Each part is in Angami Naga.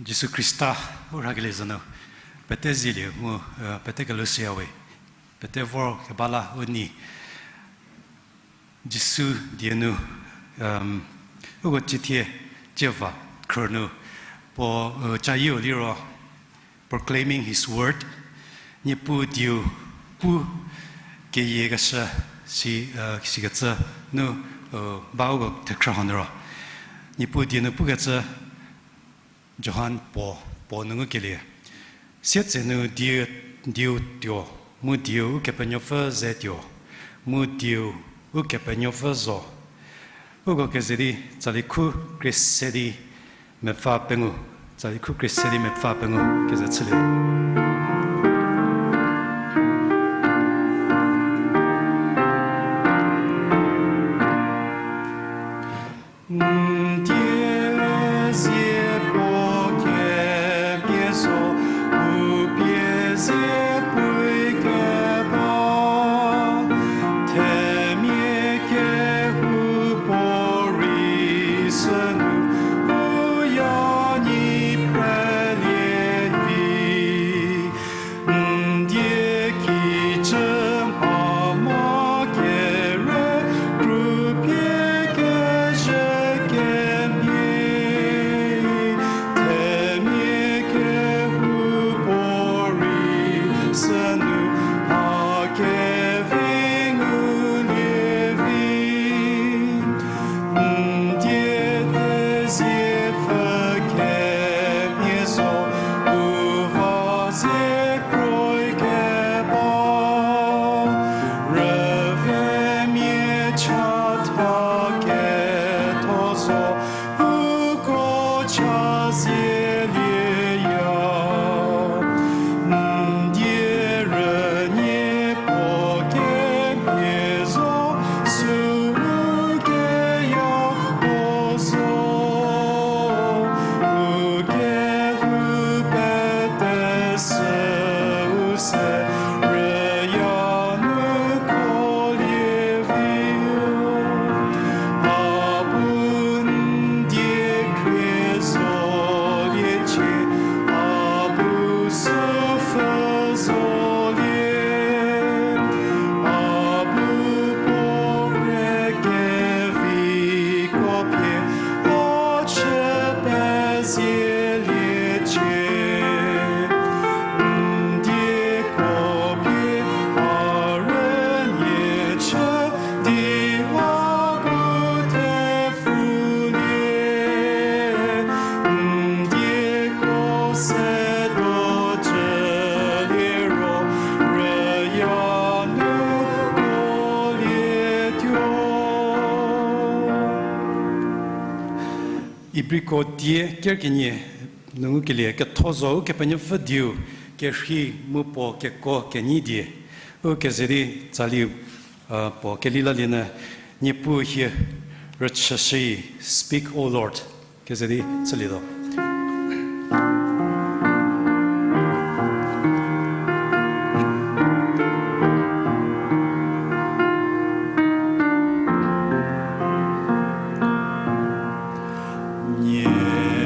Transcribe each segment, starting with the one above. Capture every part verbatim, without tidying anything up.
Jisu Khrista u rhakelie za nu, pete zielie mu, eh, pete kelhou shüyawe, pete vor keba la u nei. Jisu die nu, um, uko cithie cieva khrü nu, puo, eh, cayieu liro, proclaiming his word, Niepuu dieu pu keyiekeshü si, eh, sikecü nu, eh, ba uko thekhrü hanu ro. Niepuu die nu pukecü Johan puo, puo nu ngukelie. Sietsenu dieu, dieu tuo, mu dieu Ukepenuopfü ze tuo, mu dieu Ukepenuopfü zo. Uko keze di tsali khu krie se di mepfü pengou, tsali khu krie se di mepfü pengou keze chülie. N die zie puo kemhie zo, u pie zie pukeba, themia kehoupuorei sünu, u ya nyi phrelie vi. N die kijü mha ma kere, kru pie kezhü kemhie, themia kehoupuorei sünu, mha kevi ngulie vi. N die tezie pfü kemhie zo, u va zie kroi keba, rüvemia chatha ketho zo, uko cha zielieya. N die rünie puo kemhie zo, süu keya puo zo, u kelhou pete süu se, rüya nu kolie vi. A bu n die khrie zoliecie, a bu süpfü zolie, a bu puo rei keviko pie a chü pezieliecie. N dieko pie a rünie chü di a bu thepfulie. N dieko se do cü liro, rüya nu kolietuo. Ibriko die ker kenie nu ngukelie, ketho zo Ukepenuopfü dieu, kerhei mu puo keko kenyi die. U keze di tsali, a, puo keli lalie nyü, Niepuu hie rüchüshüi, speak, O Lord. Keze di chülietuo.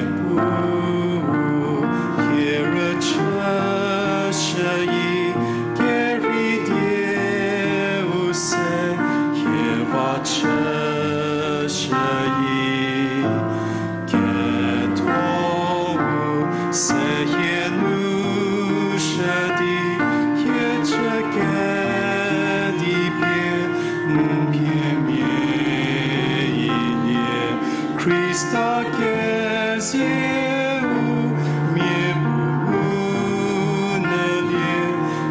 Niepuu hie rüchüshüi, kerhei dieu se hie va chüshüi. Ketho-u se hie nu shü di, hie chü kedi pie n pie mia ilie. Khrista kezieu mia bu u nyülie,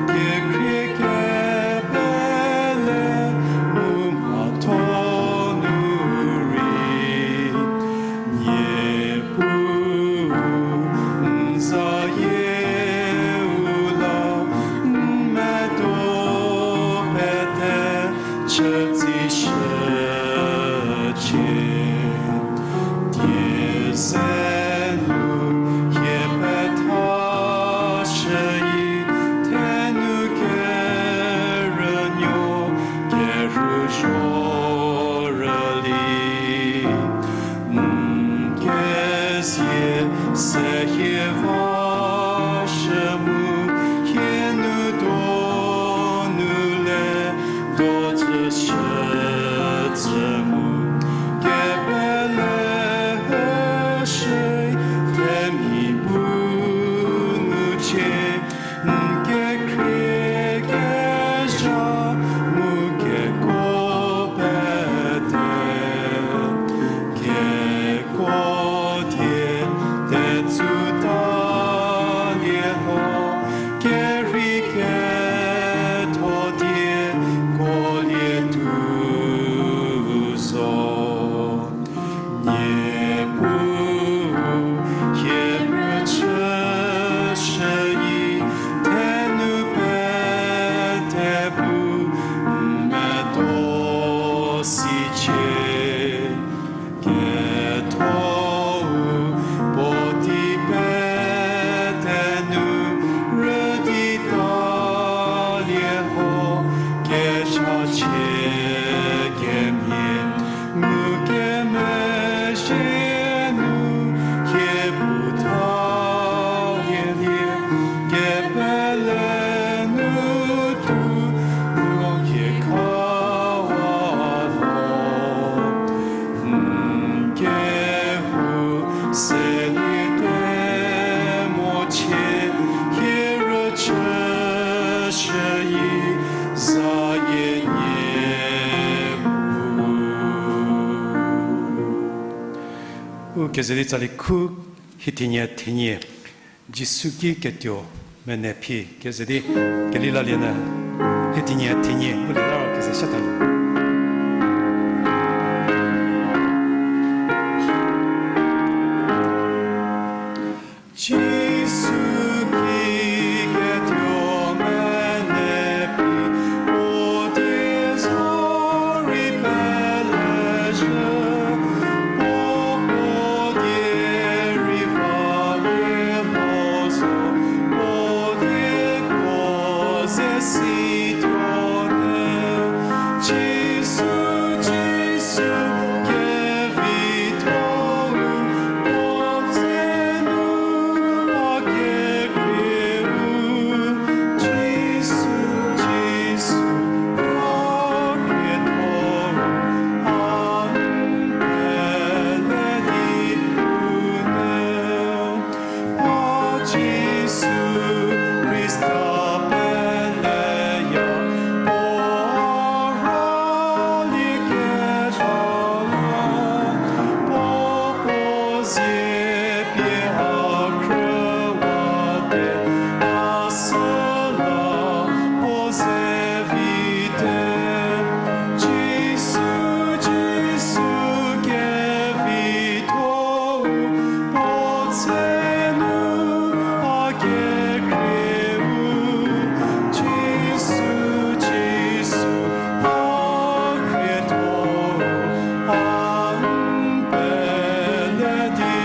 kekhrie kepele mu mhatho nu rei. Niepuu n zayieu la n medo pete chütsi shücie. Die se sie se hie va shü mu, hie nu donu le dojü shücü mu, kepele hüshü themia bu nu cie, n kekhrie kezha mu kekuo pete, kekuo die tetsu talie ho, kerhei ketho die kuolie tuo zo. Niepuu, hie rüchü shüyi thenu pete bu n medo sicie. Ketho-u puotei pete nu rüdi talie ho, kechachie kemhie mu kemezhie nu hie puo thalie, kepele nu tuo hie khawa lo. N kehou seliete mo chie, hie rüchü shüyi zayie nie pu. U keze di tsali khu, hie thenie thenie, Jisu ki ketuo mene phi, keze di keli lalie nyü, hie thenie thenie, u lie la ro keze shatha. Jisu ki ketuo mene phi, puo die zorei pelezhü, puo puo die rei valie mo zo, puo die kuo ze situo nyü. Jisu, Jisu, kevitho-u puo tse nu a kekhrie mu. Jisu, Jisu, a khrietho-u, a n pele di pu nyü. A Jisu Khrista peleya, puo a rülieketa la, puo puo zie pie a khrüwate, a süla puo ze vite. Jisu, Jisu, kevitho-u puo tse nu a kekhrie mu. Jisu, Jisu, a khrietho-u, a n pele di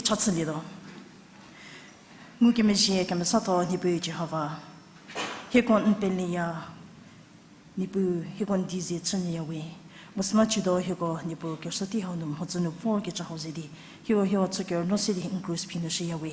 Cha chülietuo. Ngukemezhie kemesatho Niepuu Jihova. Hieko n peleya, Niepuu, hieko n dieze chünyüya we. Mu süla ciedo hieko Niepuu kerüsuo tei hau nu mhodzü nu vorkecü hau ze di, hieko hieko chü kerüno se di n krus phi nu shüya we.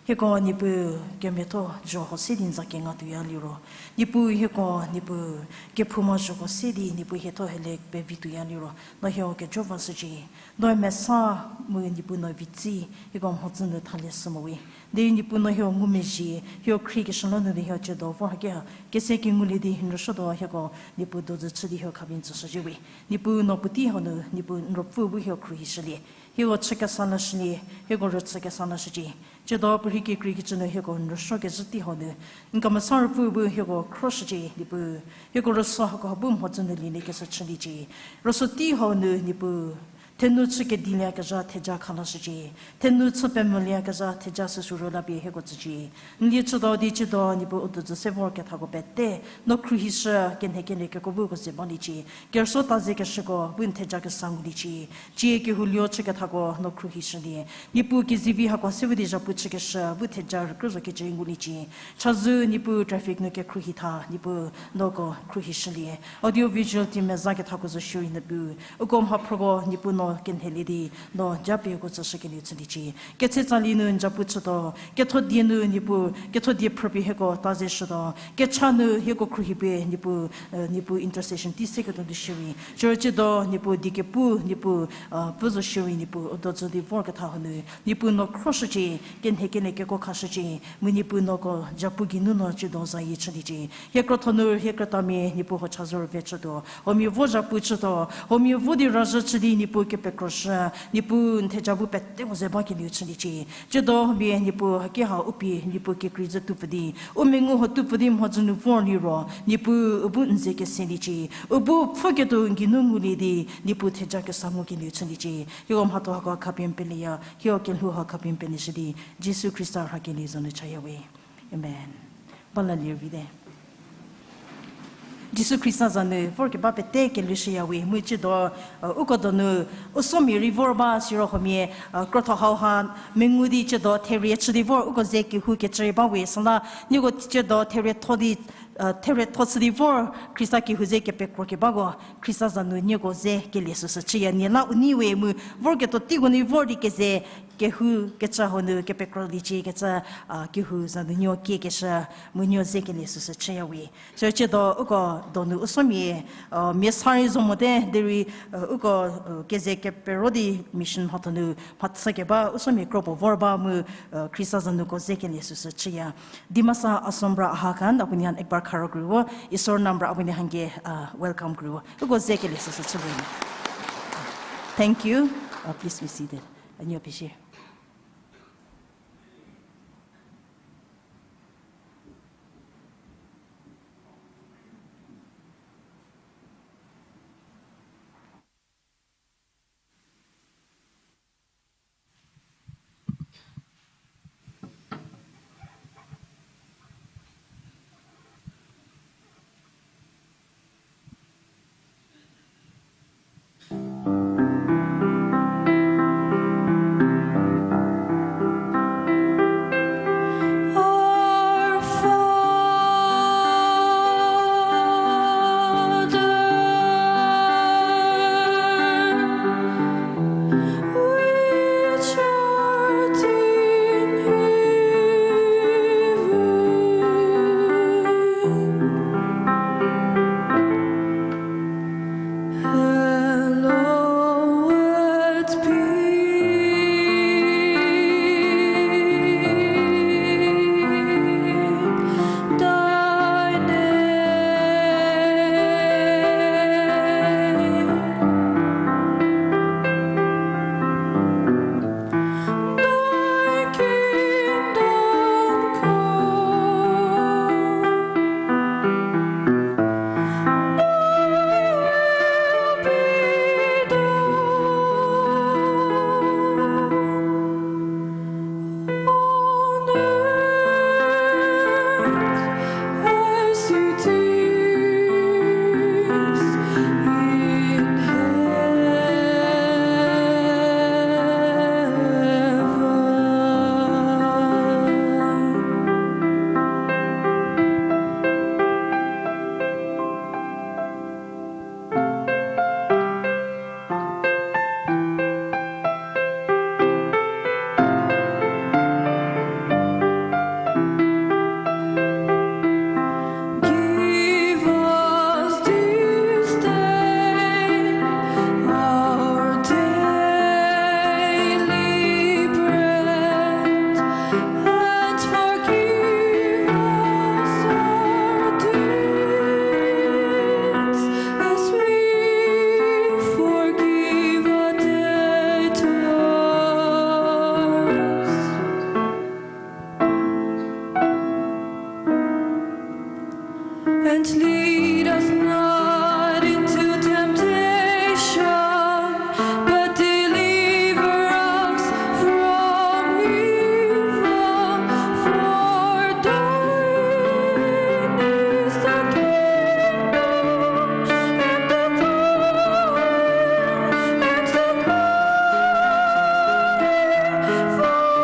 Hieko Niepuu kemiatho zho hau se di n za kenga tuoya liro, Niepuu hieko Niepuu kephouma zhoko se di Niepuu hietho hele pevi tuoya liro, no hieko kejo vashücie. No mesa mu Niepuu no vitsi, hieko mhodzü nu thalie shü mo we. Derei Niepuu no hieko ngumezhie, hieko khriekeshü la nu di hieko ciedo vor haki ha kese kengulie di n rüsuotuo hieko Niepuu dozü chü di hieko khapie n tsüshücie we. Niepuu no puotei hau nu Niepuu n ruopfü bu hieko khruohishülie. Hieko chü kesa lashülie, hieko rüchü kesa lashücie. Ciedo puorhi kekreikecü nu hieko n rüsuo kezhü tei hau nu, n kemesa ruopfü bu hieko khroshücie Niepuu. Hieko rüsuo hako ha bu mhodzü nu lieliekeshü chüliecie. Rüsuo tei hau nu Niepuu, thenu chü kedilieyakezha theja khalashücie. Thenu chü pemvülieyakezha theja süsü rüla pie hieko tsücie. N lie chütuo di ciedo Niepuu u dozü se vorkethako pete no khruohishü, kenhe kenie kekuo bu uko ze baliecie. Kerüsuo taze keshüko bu n theja kesa nguliecie. Cie kehou luo chükethako no khruohishülie. Niepuu kezivi hako se vo di zhapu chükeshü bu theja rükrü zo kecü nguliecie. Chazou Niepuu traffic nu kekhruohi tha Niepuu noko khruohishülie. Audio visual team mezakethako zo shierei Niepuu, uko mhaphrüko Niepuu no kenhelie di no japieko tsüshükelieu chüliecie. Ketse tsali nu n japu chütuo, ketho die nu Niepuu, ketho die phrüpie hieko taze shütuo, kecha nu hieko khruohipie Niepuu, Niepuu intercession tei seketuo nu shierei church do Niepuu die kepu Niepuu pfü zo shierei Niepuu u dozü di vorketha hanu Niepuu no khroshücie, kenhe kenie kekuo khashücie, mu Niepuu noko japu geinu no ciedo zayie chüliecie. Hie krotho nu hie krütamia Niepuu ho chazou rüve chütuo, huomia vo japu chütuo, huomia vo di razhü chü di Niepuu kepekroshü, Niepuu n theja bu peteko ze bakelieu chüliecie. Ciedo huomia Niepuu haki ha u pie Niepuu kekrei zhü tupfü di, u mengu ho tupfü di mhodzü nu vor liro Niepuu u bu n ze keseliecie, u bu pfhüketuo n geinu ngulie di Niepuu theja kesa ngukelieu chüliecie. Hieko mhatho hako khapie n peleya, hieko kelhou ha khapie n peleshü di Jisu Khrista rhakelie zo nu chaya we. Amen. Bala lie vite. Jisu Khrista za nu vorkeba pete kelushüya we. Mu ciedo uko donu u somia rei vor ba siro huomia krotho hau ha mengu di ciedo therie chü di vor uko ze kehou kecü rei ba we. Süla nieko ciedo therie tho di therie tho chü di vor Khrista kehou ze kepekro kebako Khrista za nu nieko ze kelie süsü chüya. Nie la u nei we mu vorketuo teiko nu vor di keze kehou kecü hau nu kepekro liecie kecü kehou za nu nieko kiekeshü mu nieko ze kelie süsü chüya we. Siro ciedo uko donu u somia mia sa rei zo mote derei uko keze kepero di mission mhatho nu mhachü keba u somia kropuo vor ba mu Khrista za nuko ze kelie süsü chüya. Dimasa Asombra Ahakan, apuni han ekbar kharo kro ro, Isor nambra apuni hanke welcome kro ro. Uko ze kelie süsü chülie. Thank you. Please be seated. Anio pishie. And lead us not into temptation, but deliver us from evil. For thine is the kingdom and the glory and the glory forever.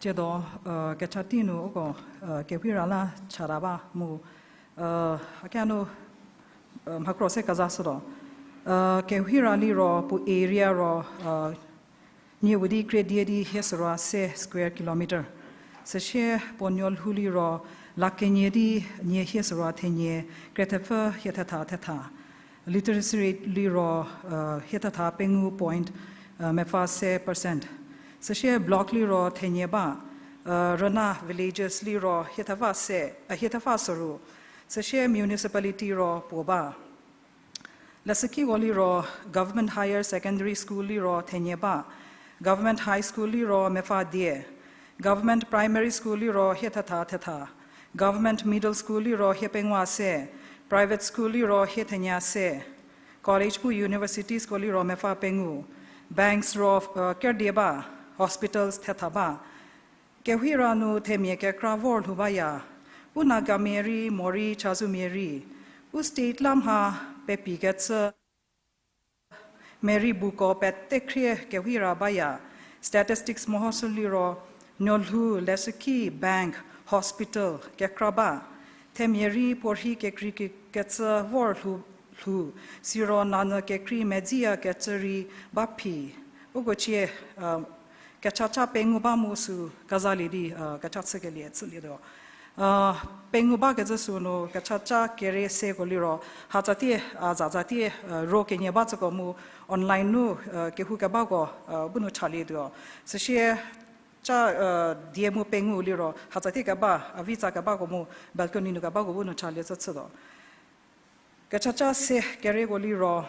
Tsiedo, kecha tei nu uko, kewhira la chata ba mu, a kenu, mhakro se kezashütuo. Kewhira liro puo area ro, nie udi krie die di hie sürua se square kilometer. Süsie puo nuolhou liro la kenie di nie hie sürua thenie krie thepfü hie thetha thetha. Literacy rate liro, hie thetha pengou point, mepfü se percent. Süsie block liro thenie ba, rüna villages liro hie thepfü se, hie thepfü soru. Süsie municipality ro puo ba. Leshükiko liro Government Higher Secondary School liro thenie ba, Government High School liro mepfü die, Government Primary School liro hie thetha thetha, Government Middle School liro hie pengou se, Private School liro hie thenie se, college mu universitiesko liro mepfü pengou, banks ro, kerdie ba, hospitals thetha ba. Kewhira nu themia kekra vor lhou baya, u Nagamia rei morei Chazomia rei, u state la mha pepikecü mia rei buko pete khrie kewhira baya. Statistics mehoshü liro, nuolhou, leshüki, bank, hospital kekra ba. Themia rei puorhi kekrei kecü vor lhou, lhou, siro nanyü kekrei medziyakecü rei ba phi. Uko cie, kechaca pengou ba mu sü kezalie di, kecha chükelie chülietuo. Pengou bakecü sünu kechaca kere seko liro, hatsatie, a zatsatie, ro kenie ba tsüko mu online nu, kehoukebako, bu nu chalietuo. Süsie ca, die mu pengou liro hatsatie keba, a vitsa kebako mu balcony nu kebako bu nu chalie tsü chütuo. Kechaca se kereko liro,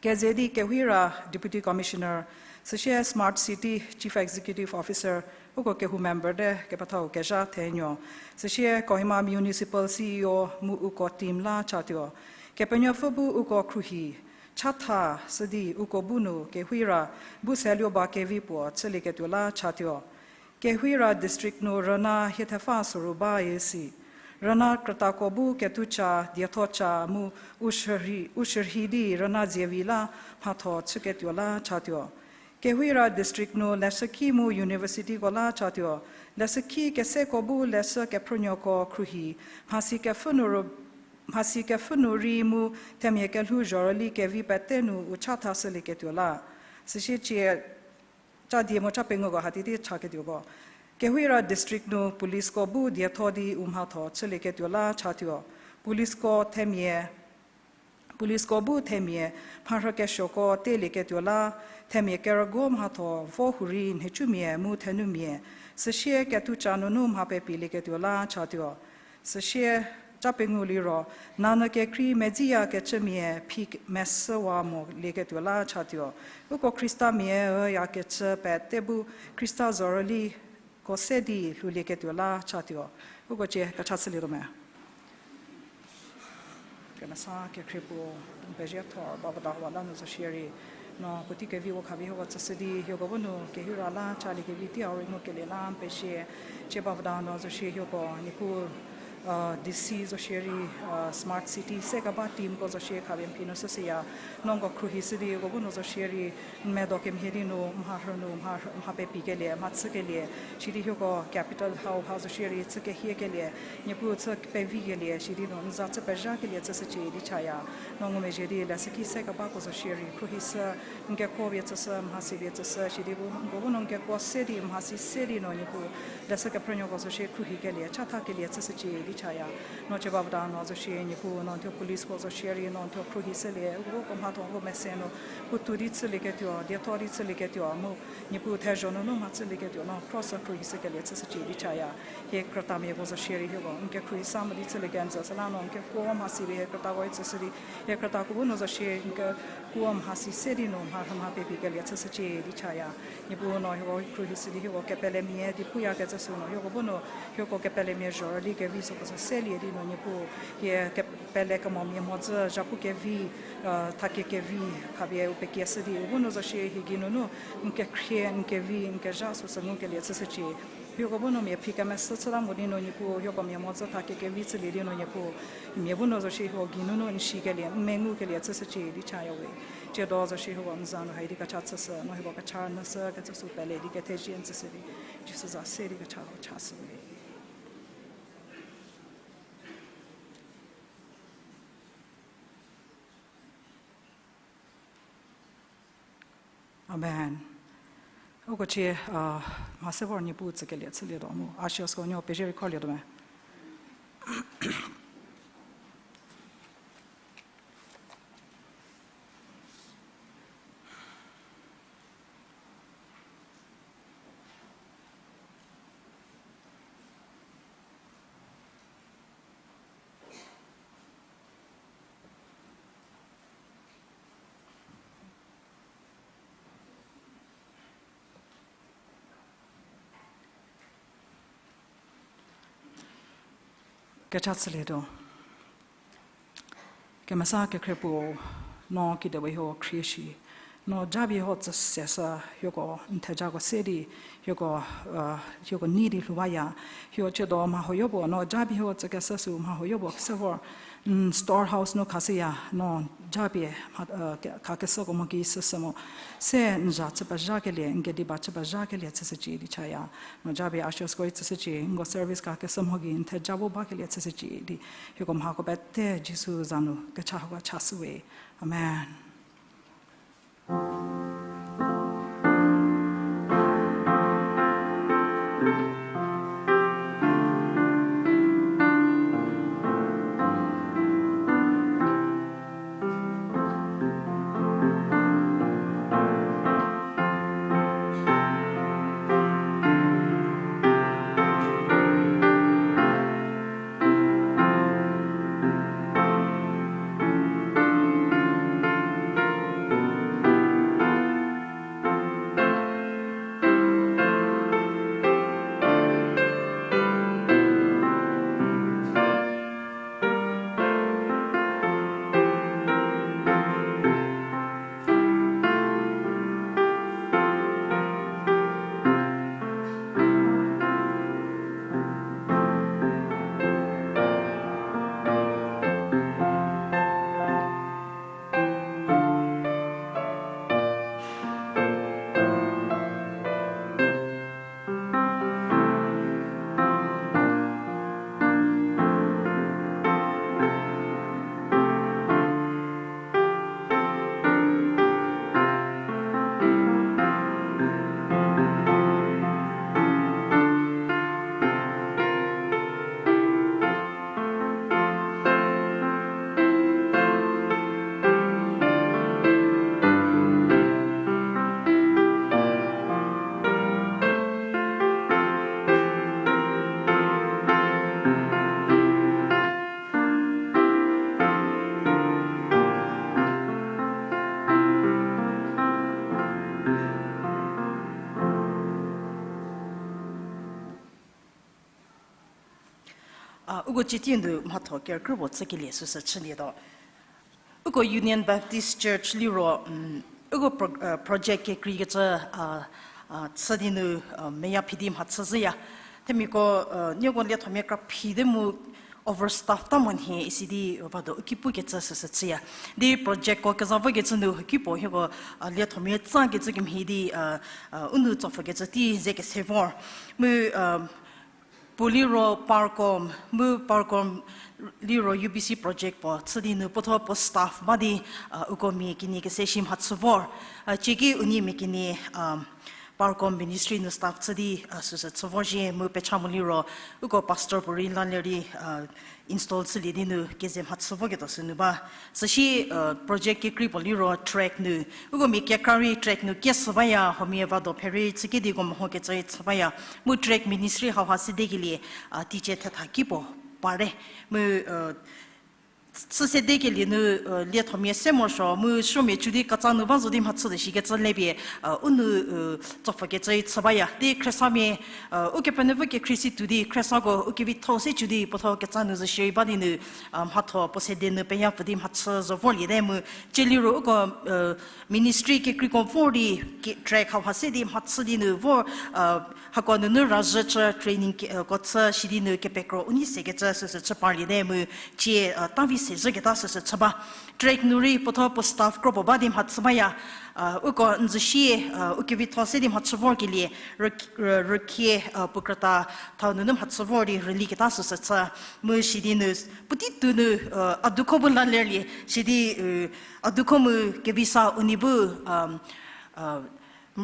keze di Kewhira Deputy Commissioner, süsie Smart City Chief Executive Officer, uko kehou member te kepethau kezha thenuo, süsie Kohima Municipal C E O mu uko team la chatuo. Kepenuopfü bu uko khruohi chatha shü di uko bu nu Kewhira bu seluo ba kevi puo chülieketuo la chatuo. Kewhira District nu rüna hie thepfü soru ba isi. Rüna krütako bu kethuca, diethoca mu u shürhei, u shürhei di rüna zievi la mhatho chüketuo la chatuo. Kewhira District nu leshüki mu universityko la chatuo. Leshüki keseko bu leshü kephrünuoko khruohi, mhasi kepfhü nu ro, mhasi kepfhü nu rei mu themia kelhou zhorüli kevi pete nu u chatha shülieketuo la. Süsie cie, ca die mu ca penguko hatiti chaketuoko. Kewhira District nu policeko bu dietho di u mhatho chülieketuo la chatuo. Policeko themia, policeko bu themia mharhü kesuoko telieketuo la, themia kerügo mhatho vo hurei nhicumia mu thenumia, süsie kethuca nunu mha pepilieketuo la chatuo. Süsie Cha pengou liro, nanyü kekrei medziyakecümia phi mesüwa molieketuo la chatuo. Uko Khristamia üyakecü pete bu Khrista zhorüliko se di lhoulieketuo la chatuo. Uko cie kecha chülietuo me. Kemesa kekhrie puo, n pezie thor ba vüda hau la nu zo shierei, no puotei kevi u khapie hieko tsüshü di hieko bu nu kehira la chaliekevi tei hau rei ngukelie la n pezie. Cie ba vüda nu zo shie hieko Niepuu, D C zo shierei, smart city se keba teamko zo shie khapie n phi nu shüshüya. No nko khruohishü di uko bu nu zo shierei, n medo kemhie di nu mharhü nu mha, mha pepikelie, mha chükelie, sidi hieko capital hau ha zo shierei chü kehiekelie, Niepuu chü pevikelie, sidi nu n za chü pezhakelie chüshücie di chaya. No ngumezhie di leshüki se kebako zo shierei khruohishü, n kekuo pie tsüshü, mhasi pie tsüshü, sidi bu, nko bu nu n kekuo se di mhasi se di nu Niepuu leshü kephrünuoko zo shie khruohikelie, chathakelie chüshücie di chaya. No cie ba vüda nu zo shie Niepuu no n thuo policeko zo shierei no n thuo khruohishülie, uko mhathoko mese nu puotou di chülieketuo, dietho di chülieketuo, mu Niepuu thezho nunu mha chülieketuo no kro sü khruohishükelie chüshücie di chaya. Hie krütamiako zo shierei hieko n kekhruohisa mo di chülie kenjü süla no n kekuo mhasi pie hie krütako-i tsüshü di, hie krütako bu nu zo shie n kekuo mhasi se di nu mharhü mha pepikelie chüshücie di chaya. Niepuu no hieko khruohishü di hieko kepelemia di puyakecü sü no hieko bu nu hieko kepelemia zhorüli kevi süko sü selie di nu Niepuu hie kepele kemomia mhodzü zhapu kevi, thakie kevi khapie u pekieshü di u bu nu zo shie hie geinunu n kekhrie, n kevi, n kezha süsü ngukelie chüshücie. Hieko bu nu mia phi kemesü chüta mo di nu Niepuu hieko mia mhodzü thakie kevi chülie di nu Niepuu, mia bu nu zo shie hieko geinunu n shikelie, n mengukelie chüshücie di chaya we. Tsiedo zo shie hieko n za nu hai di kecha chüshü, no hieko kecha nyüshü kecü sü pele di kethezie n tsüshü di, Jisu za se di kecha hau chashü we. Amen. Uko cie, mha se vor Niepuu tsükelie chülietuo mu ushersko nuo pezie rei khorlietuo me. Kecha chülietuo. Kemesa kekhrie puo, no kidewe hieko khrie shi. No japie hieko tsüseshü, hieko n thejako se di, hieko, hieko nei di lhou baya. Hieko tsiedo mha huoyo puo, no japie hieko tsükeshü sü mha huoyo puo se vor n storehouse nu khashüya, no japie khakeshüko mho ki süsü mo. Se n zha chü pezhakelie, n kediba chü pezhakelie chüshücie di chaya. No japie ushersko-i tsüshücie, nko service khakeshü mho gei n theja bu bakelie chüshücie di, hieko mhako pete Jisu za nu kecha hako chashü we. Amen. Uko city nu mhatho kerükrü puo chükelie süsü chülietuo. Uko Union Baptist Church liro, uko pro-, project kekreikecü, chü di nu, meya phi di mhachü zhüya. Themiako, nieko liethomia kra phi di mu overstaff ta mo nhie isi di vado u ki pukecü süsü chüya. Di projectko keza vokecü nu huoki puo hieko, liethomia tsakecü kemhie di, u nou tsopfhükecü tei ze kese vor. Mu, puo liro Parcom, mu Parcom liro U B C project puo chü di nu puotho puo staff ba di, uko mia kenie kese shi mhachü vor. Cieki unie mia kenie, Parcom ministry nu staff chü di, süsü chü vorzhie mu pecha mo liro, uko pastor puorei la ler di, install chülie di nu keze mhachü voketuo sünu ba. Süsie, project kekrei puo liro track nu, uko mia kekra rei track nu kesü baya, huomia vado pherei chükedi ko mehokecü rei chü baya. Mu track ministry hauha sedekelie, teicie thetha ki puo pare. Mu, chü sedekelie nu, liethomia se morosuo, mu suomia cü di ketsa nu ba zo di mhachü di shikecü le pie, u nou, tsopfhükecü rei chü baya. Di Khrisamia, Ukepenuopfü kekhrie si tuo di Khrisako u kevitho se cü di puotho ketsa nu zo shierei ba di nu, mhatho puo sede nu peyapfü di mhachü zo vorliete mu, cie liro uko, ministry kekreiko vor di, track hauha se di mhachü di nu vor, hako nunu razhü chü training ko chü shi di nu kepekro u nei sekecü süsü chü parliete mu, cie, tavi se zhüketa süsü chü ba. Track nu rei puotho puo staff kro puo ba di mhachü baya, uko n zü shie, u kevitho se di mhachü vorkelie, rü-, rükhie, puo krüta thau nunu mhachü vor di rüliketa süsü chü. Mu shi di nu, puotei tuo nu, a dukho bu la lerlie, shi di, a dukho mu kevisa unie bu,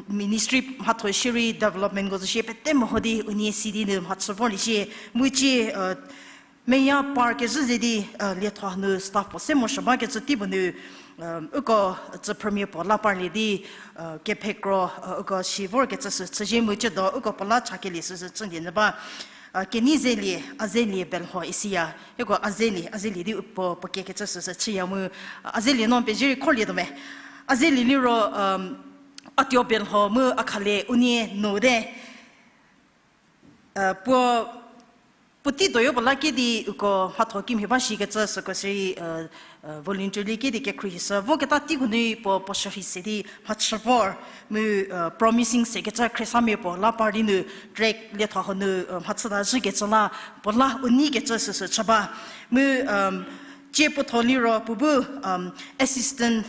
ministry mhatho shierei developmentko zo shie pete meho di unie si di nu mhachü vorlie shie. Mu cie, meya par kezhü ze di, lietho nu staff puo se morosuo bakecü tei puo nu, uko tsüphrümia puo la parlie di, kephekro, uko si vorkecü sü chüzhie mu ciedo uko puo la chakelie süsü chülie nyü ba. Kenei zelie, a zelie belho isiya. Hieko a zelie, a zelie di puo, puo kiekecü süsü chüya mu, a zelie no pezie rei khorlietuo me. A zelie liro, a tuo belho mu a khale unie nu te. Puo, puotei doyo puo la ki di uko mhatho kimhie ba shikecü süko sirei, voluntarily ki di kekhruohishü voketa teiko nu puo, puo shürhei se di mhachü vor mu, promising sekecü Khrisamia puo la par di nu track lietho hau nu, mhachüta zhükecü la puo la u neikecü süsü chü ba. Mu, cie puotho liro puo bu, assistant,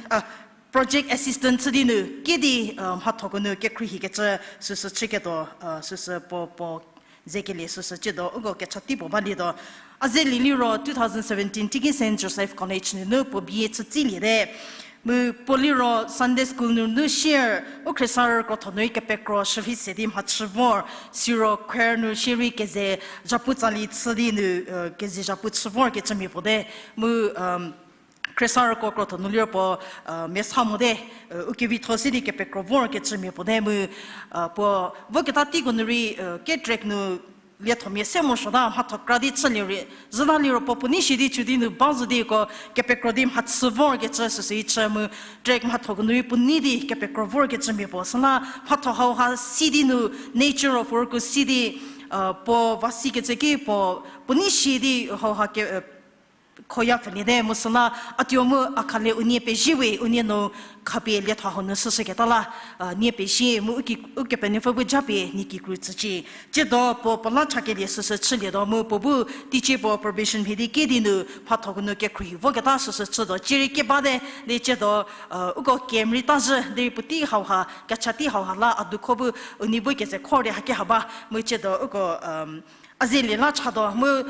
project assistant chü di nu ki di, mhathoko nu kekhruohikecü süsü chüketuo, süsü puo, puo zekelie süsü ciedo uko kecha tei puo balietuo. A zelie liro two thousand seventeen teiki Saint Joseph College nunu puo B A chü tsiliete. Mu puo liro Sunday school nunu share, u khriesarü krotho nu rei kepekro shürhei se di mhachü vor, siro choir nu shierei keze zhapu tsali chü di nu, keze zhapu chü vorkecümia puo te. Mu, khriesarüko krotho nu liro puo, mesa mote, u kevitho se di kepekro vorkecümia puo te mu, puo voketa teiko nu rei, ke track nu liethomia se morosuota mhatho kra di chülie rei, zhüta liro puo puo nei shi di cü di nu ba zo di uko kepekro di mhachü vorkecü süsü rei chü mu, track mhathoko nu rei puo nei di kepekro vorkecümia puo süla mhatho hauha si di nu nature of work-u si di, puo va sikecü ki puo, puo nei shi di hauha ke, khoya pfüliete mu süla a tuo mu a khale unie pezie we unie nu khapie lietho hau nu shüshüketa la, nie pezie mu u ki, Ukepenuopfü bu japie nie kikru tsücie. Ciedo puo puo la chakelie süsü chülietuo mu puo bu teicie puo probation mhie di ki di nu mhathoko nu kekhruohi voketa süsü chütuo cierei kebate di ciedo, uko camp rei ta zhü derei puotei hauha kecha tei hauha la a dukho bu unie bu keze khor di haki ha ba mu ciedo uko, a zelie la chatuo mu,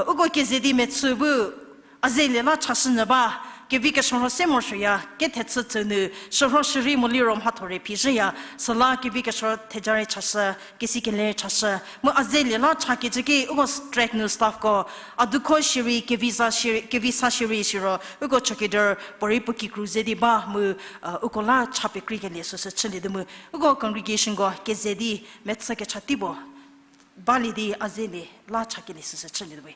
uko keze di mechü bu a zelie la chashünyü ba, kevi keshürho se morosuoya, kethechü tsü nu, shürho shürhei mo liro mhatho rei phi zhüya, süla kevi keshürho theja rei chashü, kesi kele rei chashü, mu a zelie la chakecü ki uko track nu staffko, a dukho shierei, kevi sa shierei, kevi sa shierei siro, uko chowkidar puorei puo kikru ze di ba mu, uko la cha pekrikelie süsü chülietuo mu, uko congregationko keze di mechü kecha tei puo balie di a zelie la chakelie süsü chülietuo we.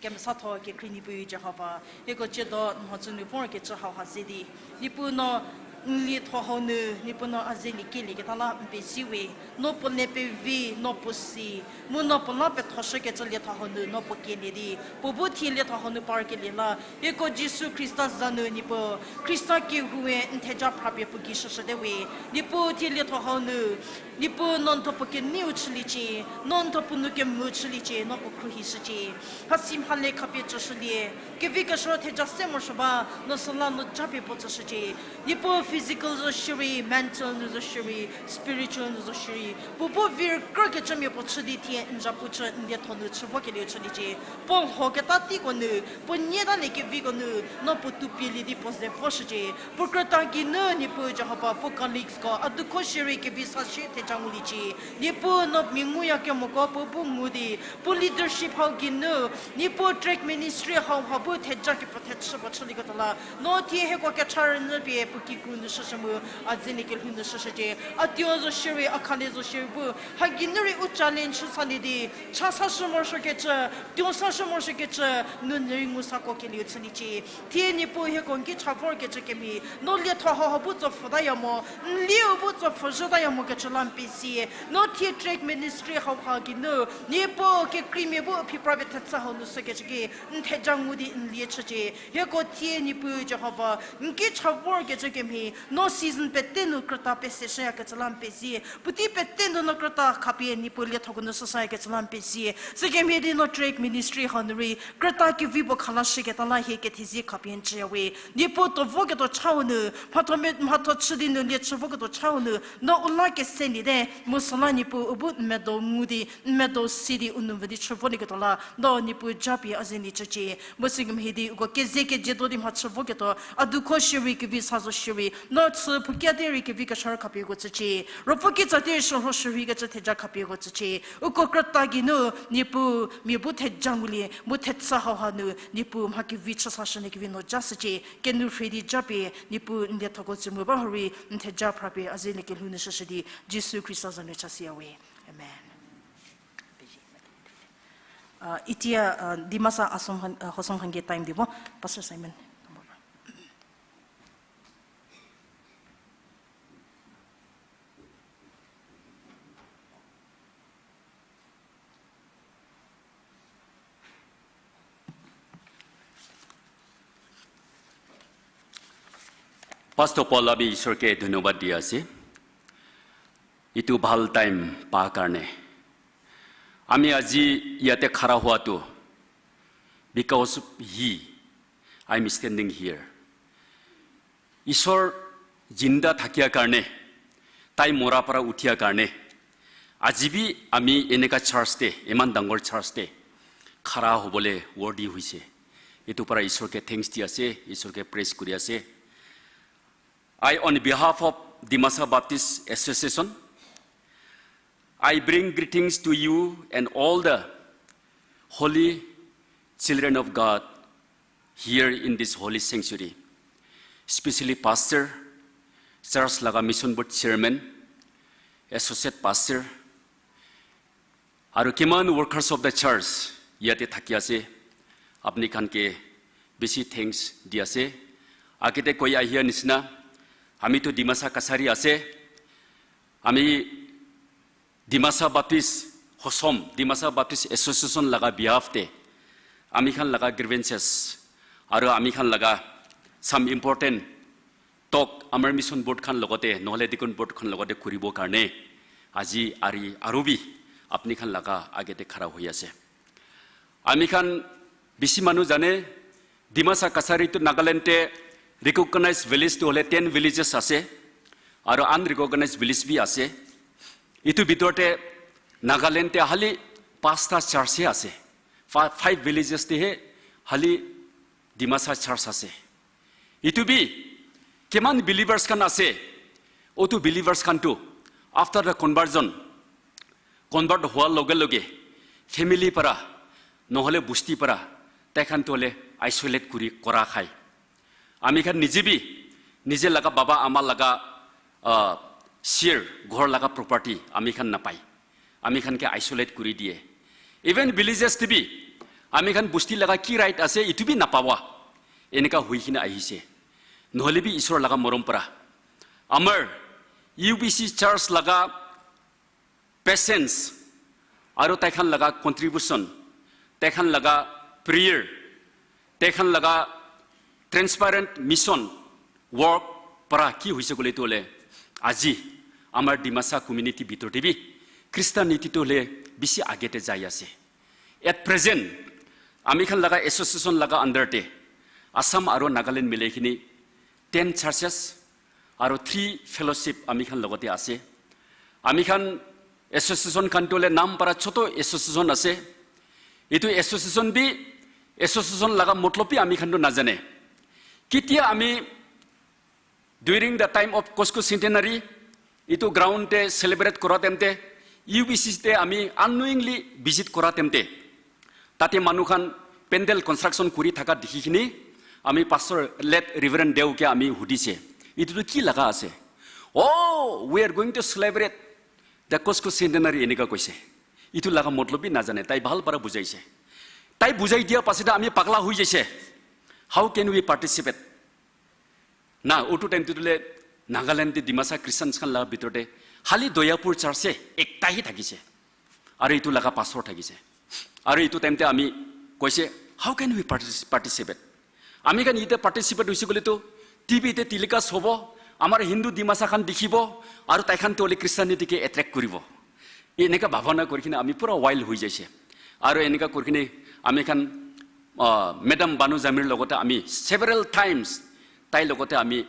Kemesatho kekhrie Niepuu Jihova, hieko ciedo n mhodzü nu vorkecü hauha ze di, Niepuu no N lietho hau nu, Niepuu no a ze liekelie keta la n pezie we, no puo le pevi, no puo si, mu no puo la pethoshükecü lietho hau nu no puo kelie di, puo bu thie lietho hau nu parkelie la, hieko Jisu Khrista za nu Niepuu, Khrista kehou we n theja phrapie puo gei shüshüte we, Niepuu thie lietho hau nu, Niepuu no n thuo puo keneiu chüliecie, no n thuo puo nou kemvü chüliecie, no puo khruohishücie. Hasi mhale khapie tsüshülie, kevi keshü theja se morosuo ba, no süla no japie puo tsüshücie. Niepuu physical zo shierei, mental nu zo shierei, spiritual nu zo shierei, puo bu vir krükecümia puo chü di thie n zapu chü n lietho nu chü vokelieu chüliecie. Puo lhoketa teiko nu, puo nyie talie keviko nu, no puo toupielie di puo ze voshücie. Puo krüta geinu Niepuu Jihova, puo colleagues ko, a dukho shierei kevi sa shie theja nguliecie. Niepuu no mia nguyakemoko puo bu ngu di, puo leadership hau geinu, Niepuu tract ministry hau ha bu theja kepfü thechü puo chülieketuo la, no thie hieko kecha rünyü pie puo kikru nu shüshü mu, a dze nie kelhou nu shüshücie. A tuo zo shierei, a khale zo shierei bu, ha geinu rei u challenge chü salie di, cha sashü morosuokecü, tuo sashü morosuokecü, nu nyü rei ngu sako kelieu chüliecie. Thie Niepuu hieko n ki cha vorkecü kemhie, no lietho hau ha bu tsopfhütaya mo, n lieu bu tsopfhüzhütaya mokecü la n pezie. No thie tract ministry hau ha geinu, Niepuu kekreimia bu phiprapie thechü hau nu sükecü ki, n theja ngu di n lie chücie. Hieko thie Niepuu Jihova, n ki cha vorkecü kemhie, no season pete nu krüta peseshüyakecü la n pezie. Puotei pete nu no krüta khapie Niepuu liethoko nu süsayakecü la n pezie. Sükemhie di no tract ministry hau nu rei, krüta kevi puo khalashüketa la hie kethezie khapie n chüya we. Niepuu tuo voketuo chau nu, mhatho me, mhatho chü di nu lie chü voketuo chau nu, no u la kese nyi te, mu süla Niepuu u bu n medo ngu di, n medo si di u nu mvü di chü volieketuo la, no Niepuu japie a ze nie chücie. Mu sükemhie di uko keze kejietuo di mha chü voketuo, a dukho shierei kevi sa zo shierei, no chü phoukia derei kevi keshü khapie uko tsücie. Ruopfü kitsa derei shürho shürhikecü theja khapie uko tsücie. Uko krüta geinu, Niepuu mia bu theja ngulie, mu thechü hau ha nu, Niepuu mha kevi chü sashü nyü kevi no ja shücie. Kenu rhei di japie, Niepuu n liethoko tsü mu ba hurei, n theja phrapie a ze nie kelhou nu shüshü di, Jisu Khrista za nu chasiya we. Amen. Uh, itia, uh, Dimasa Asom Han-, uh, Hosom Hangge time di bo, Pastor Simon, come over. Pastor Paul abi Ishwar ke dhanyobad diya ase, itu bhal time pa karne. Ami aji yate khara hua tu, because of he, I am standing here. Ishwar jinda thakia karne, tai mora para uthia karne, aji bi ami eneka church te, eman dangor church te khara hobole worthy hoise. Itu para Ishwar ke thanks di ase, Ishwar ke praise kori ase. I, on behalf of Dimasa Baptist Association, I bring greetings to you and all the holy children of God here in this holy sanctuary, especially pastor, church laga mission board chairman, associate pastor, aru kiman workers of the church yate thaki ase, apni khan ke besi thanks di ase. Agete koi ahia nisina, ami to Dimasa Kachari ase, ami Dimasa Baptist Hosom, Dimasa Baptist Association laga behalf te, ami khan laga grievances, aru ami khan laga some important talk, amar mission board khan logote, nohole deacon board khan logote kuribo karne, aji ari aru bi apni khan laga agete khara hoi ase. Ami khan besi manu jane, Dimasa Kachari tu Nagaland te recognized village tu hole ten villages ase, aru unrecognized village bi ase. Itu bhitor te Nagaland te hali pasta church he ase. Fi-, five villages te he hali Dimasa church ase. Itu bi, kiman believers khan ase, utu believers khan tu, after the conversion, convert hua loge loge, family para, nohole busti para, tai khan tu hole isolate kori kora khai. Ami khan nije bi, nije laga baba ama laga, uh, share, ghor laga property, ami khan napai. Ami khan ke isolate kori diye. Even villages te bi, ami khan busti laga ki right ase, itu bi napawa. Eneka hoi kina ahise. Nohole bi Isor laga morom para. Amar U B C church laga patience, aro taikhan laga contribution, taikhan laga prayer, taikhan laga transparent mission work para ki hoise kolie tuole, aji amar Dimasa community bhitor te bi Christianity tuole bisi age te jaya se. At present, amikhan laga association laga under te Assam aro Nagaland mile kini ten churches aro three fellowship amikhan logote ase. Amikhan association khan tuole নাম para choto association ase. Etu association bi, association laga Matlab bi amikhan to na jane. Kitia ami during the time of Cusco centenary, etu ground te celebrate kora time te, U B C te ami unknowingly visit kora time te, tate manu khan pandal construction kori thaka dikhi kini, ami pastor late Reverend Deu ke ami hudi se, etu to ki laga ase? Oh, we are going to celebrate the Cusco centenary, eneka koise. Etu laga Matlab bi na jane, tai bhal para bujai se. Tai bujai dia pasita ami pagla hoi jai se. How can we participate? Na, utu time tuole Nagaland te Dimasa Christians khan la bhitor te hali Doyapur church se ekta hi thaki se. Aro etu laga pastor thaki se. Aro etu time te ami koise, how can we partic-, participate? Amikhan ite participate hoise kolie to, T V te telecast hobo, amar Hindu Dimasa khan dikhibo, aro taikhan tuole Christianity ke attract koribo. Eneka bhabana kori kini ami pura wild hoi jai se. Aro eneka kori kini amikhan, uh, Madam Banu Jamir logote ami several times tai logote ami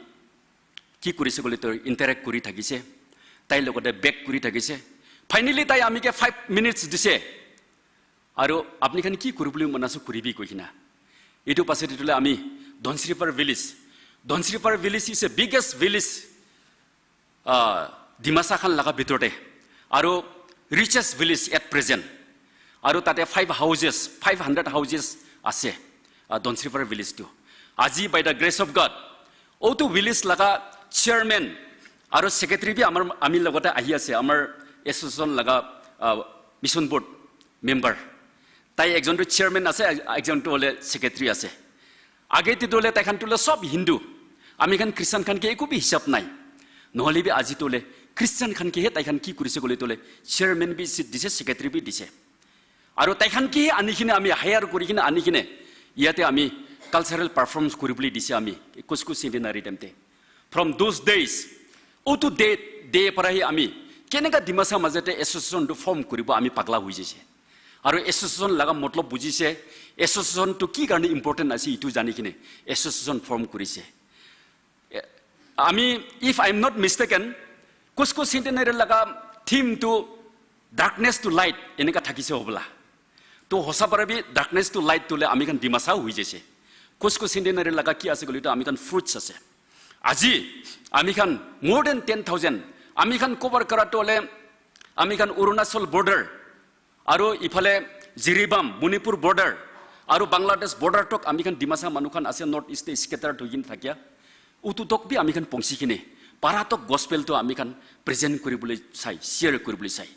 ki kori se kolie to interact kori thaki se. Tai logote beg kori thaki se. Finally tai ami ke five minutes di se. Aro apni khan ki kori bole mona sü kori bi koi kina. Etu pasite tuole ami Donsripar village. Donsripar village is a biggest village, uh, Dimasa khan laga bhitor te. Aro richest village at present. Aro tate five houses, five hundred houses ase, uh, Donsripar village tu. Aji by the grace of God, utu village laga chairman aro secretary bi amar, ami logote ahi ase, amar association laga, uh, mission board member. Tai ekjon to chairman ase, ekjon to hole secretary ase. Age ti tuole taikhan tuole sob Hindu. Amikhan Christian khan ke ekubi hisab nai. Nohole bi aji tuole Christian khan ke he taikhan ki kori se kolie tuole chairman bi seat di se, secretary bi di se. Aro taikhan ke he ani kine ami hire kori kine ani kine, iate ami cultural performance kori bole di se ami Cusco centenary time te. From those days, utu day, day para hi ami keneka Dimasa maze te association to form koribo ami pagla hoi jai se. Aro association laga Matlab buji se, association to ki karone important ase etu jani kine association form kori se. Ami, if I am not mistaken, Cusco centenary laga theme to darkness to light eneka thaki se hobola. To hosa para bi darkness to light tuole amikhan Dimasa hoi jai se. Cusco centenary laga ki ase kolie to amikhan fruits ase. Aji amikhan more than ten thousand, amikhan cover kora tuole amikhan Arunachal border, aro iphale Jiribam, Manipur border, aro Bangladesh border tok amikhan Dimasa manu khan ase North East te scattered hoi kine thakia. Utu tok bi amikhan pongsi kine, para tok gospel to amikhan present kori bole sai, share kori bole sai.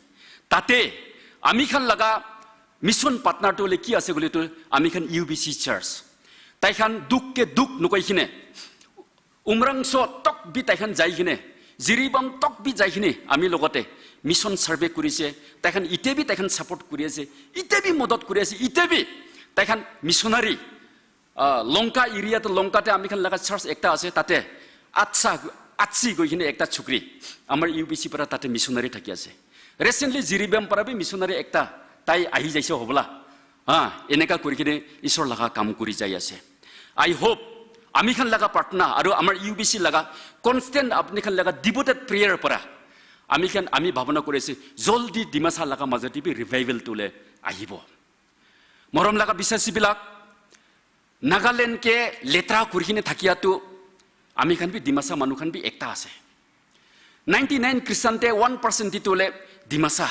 Tate amikhan laga mission partner tuole ki ase kolie to amikhan U B C church. Taikhan dukh ke dukh nukoi kine, Umrangso tok bi taikhan jai kine, Jiribam tok bi jai kine, ami logote mission survey kori se, taikhan ite bi taikhan support kori ase, ite bi modot kori ase, ite bi taikhan missionary, Lanka area te, Lanka te amikhan laga church ekta ase, tate Atsa, Atsi koi kine ekta chokri, amar U B C para tate missionary thaki ase. Recently Jiribam para bi missionary ekta tai ahi jai se hobola. Eneka kori kine Isor laga kam kori jai ase. I hope amikhan laga prarthana aro amar U B C laga constant apni khan laga devoted prayer para amikhan, ami bhabana kori se, জলদি Dimasa laga maze te bi revival tuole ahibo. Morom laga biswasibilak, Nagaland ke letra kori kine thakia tu, amikhan bi Dimasa manu khan bi ekta ase. Ninety nine Christian te one percent di tuole Dimasa,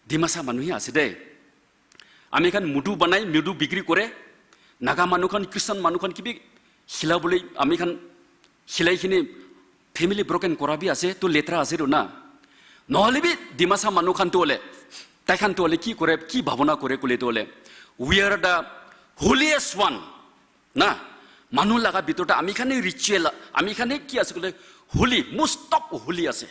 Dimasa manu hi ase de. Amikhan mudu banai, mudu bikri kore. Naga manu khan, Christian manu khan ki bi hila bole amikhan hilai kine family broken kora bi ase, to letra ase to na. Nohole bi Dimasa manu khan tuole, taikhan tuole ki kore, ki bhabana kore kolie tuole, we are the holiest one. Na, Manu laga bhitor te ami khan ritual, ami khan ki ase kolie holy, most top holy ase.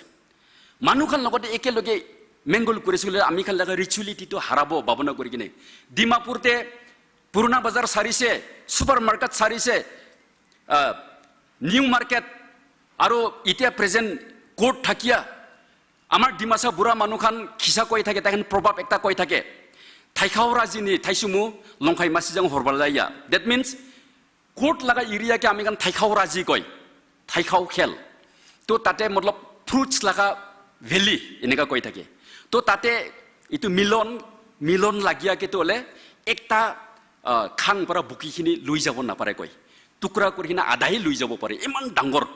Manu khan logote ekeloge mingle kori se kolie ami khan laga rituality tu harabo bhabona kori kine. Dimapur te Purana Bazar sari se, supermarket sari se, New Market, aro itia present court thakia. Amar Dimasa bura manu khan khisa koi thake, tai khan proverb ekta koi thake. Thaikhau raji ni thaisü mu, longkhai masizang horbalaya. That means, court laga area ke ami khan thaikhau raji koi. Thaikhau khel. To tate matlab fruits laga valley, eneka koi thake. To tate itu melon, melon lagia ke to le, ekta, khang para buki hini lui jabo na pare koi. Tukra kori hina adha hi lui jabo pare. Iman dangor.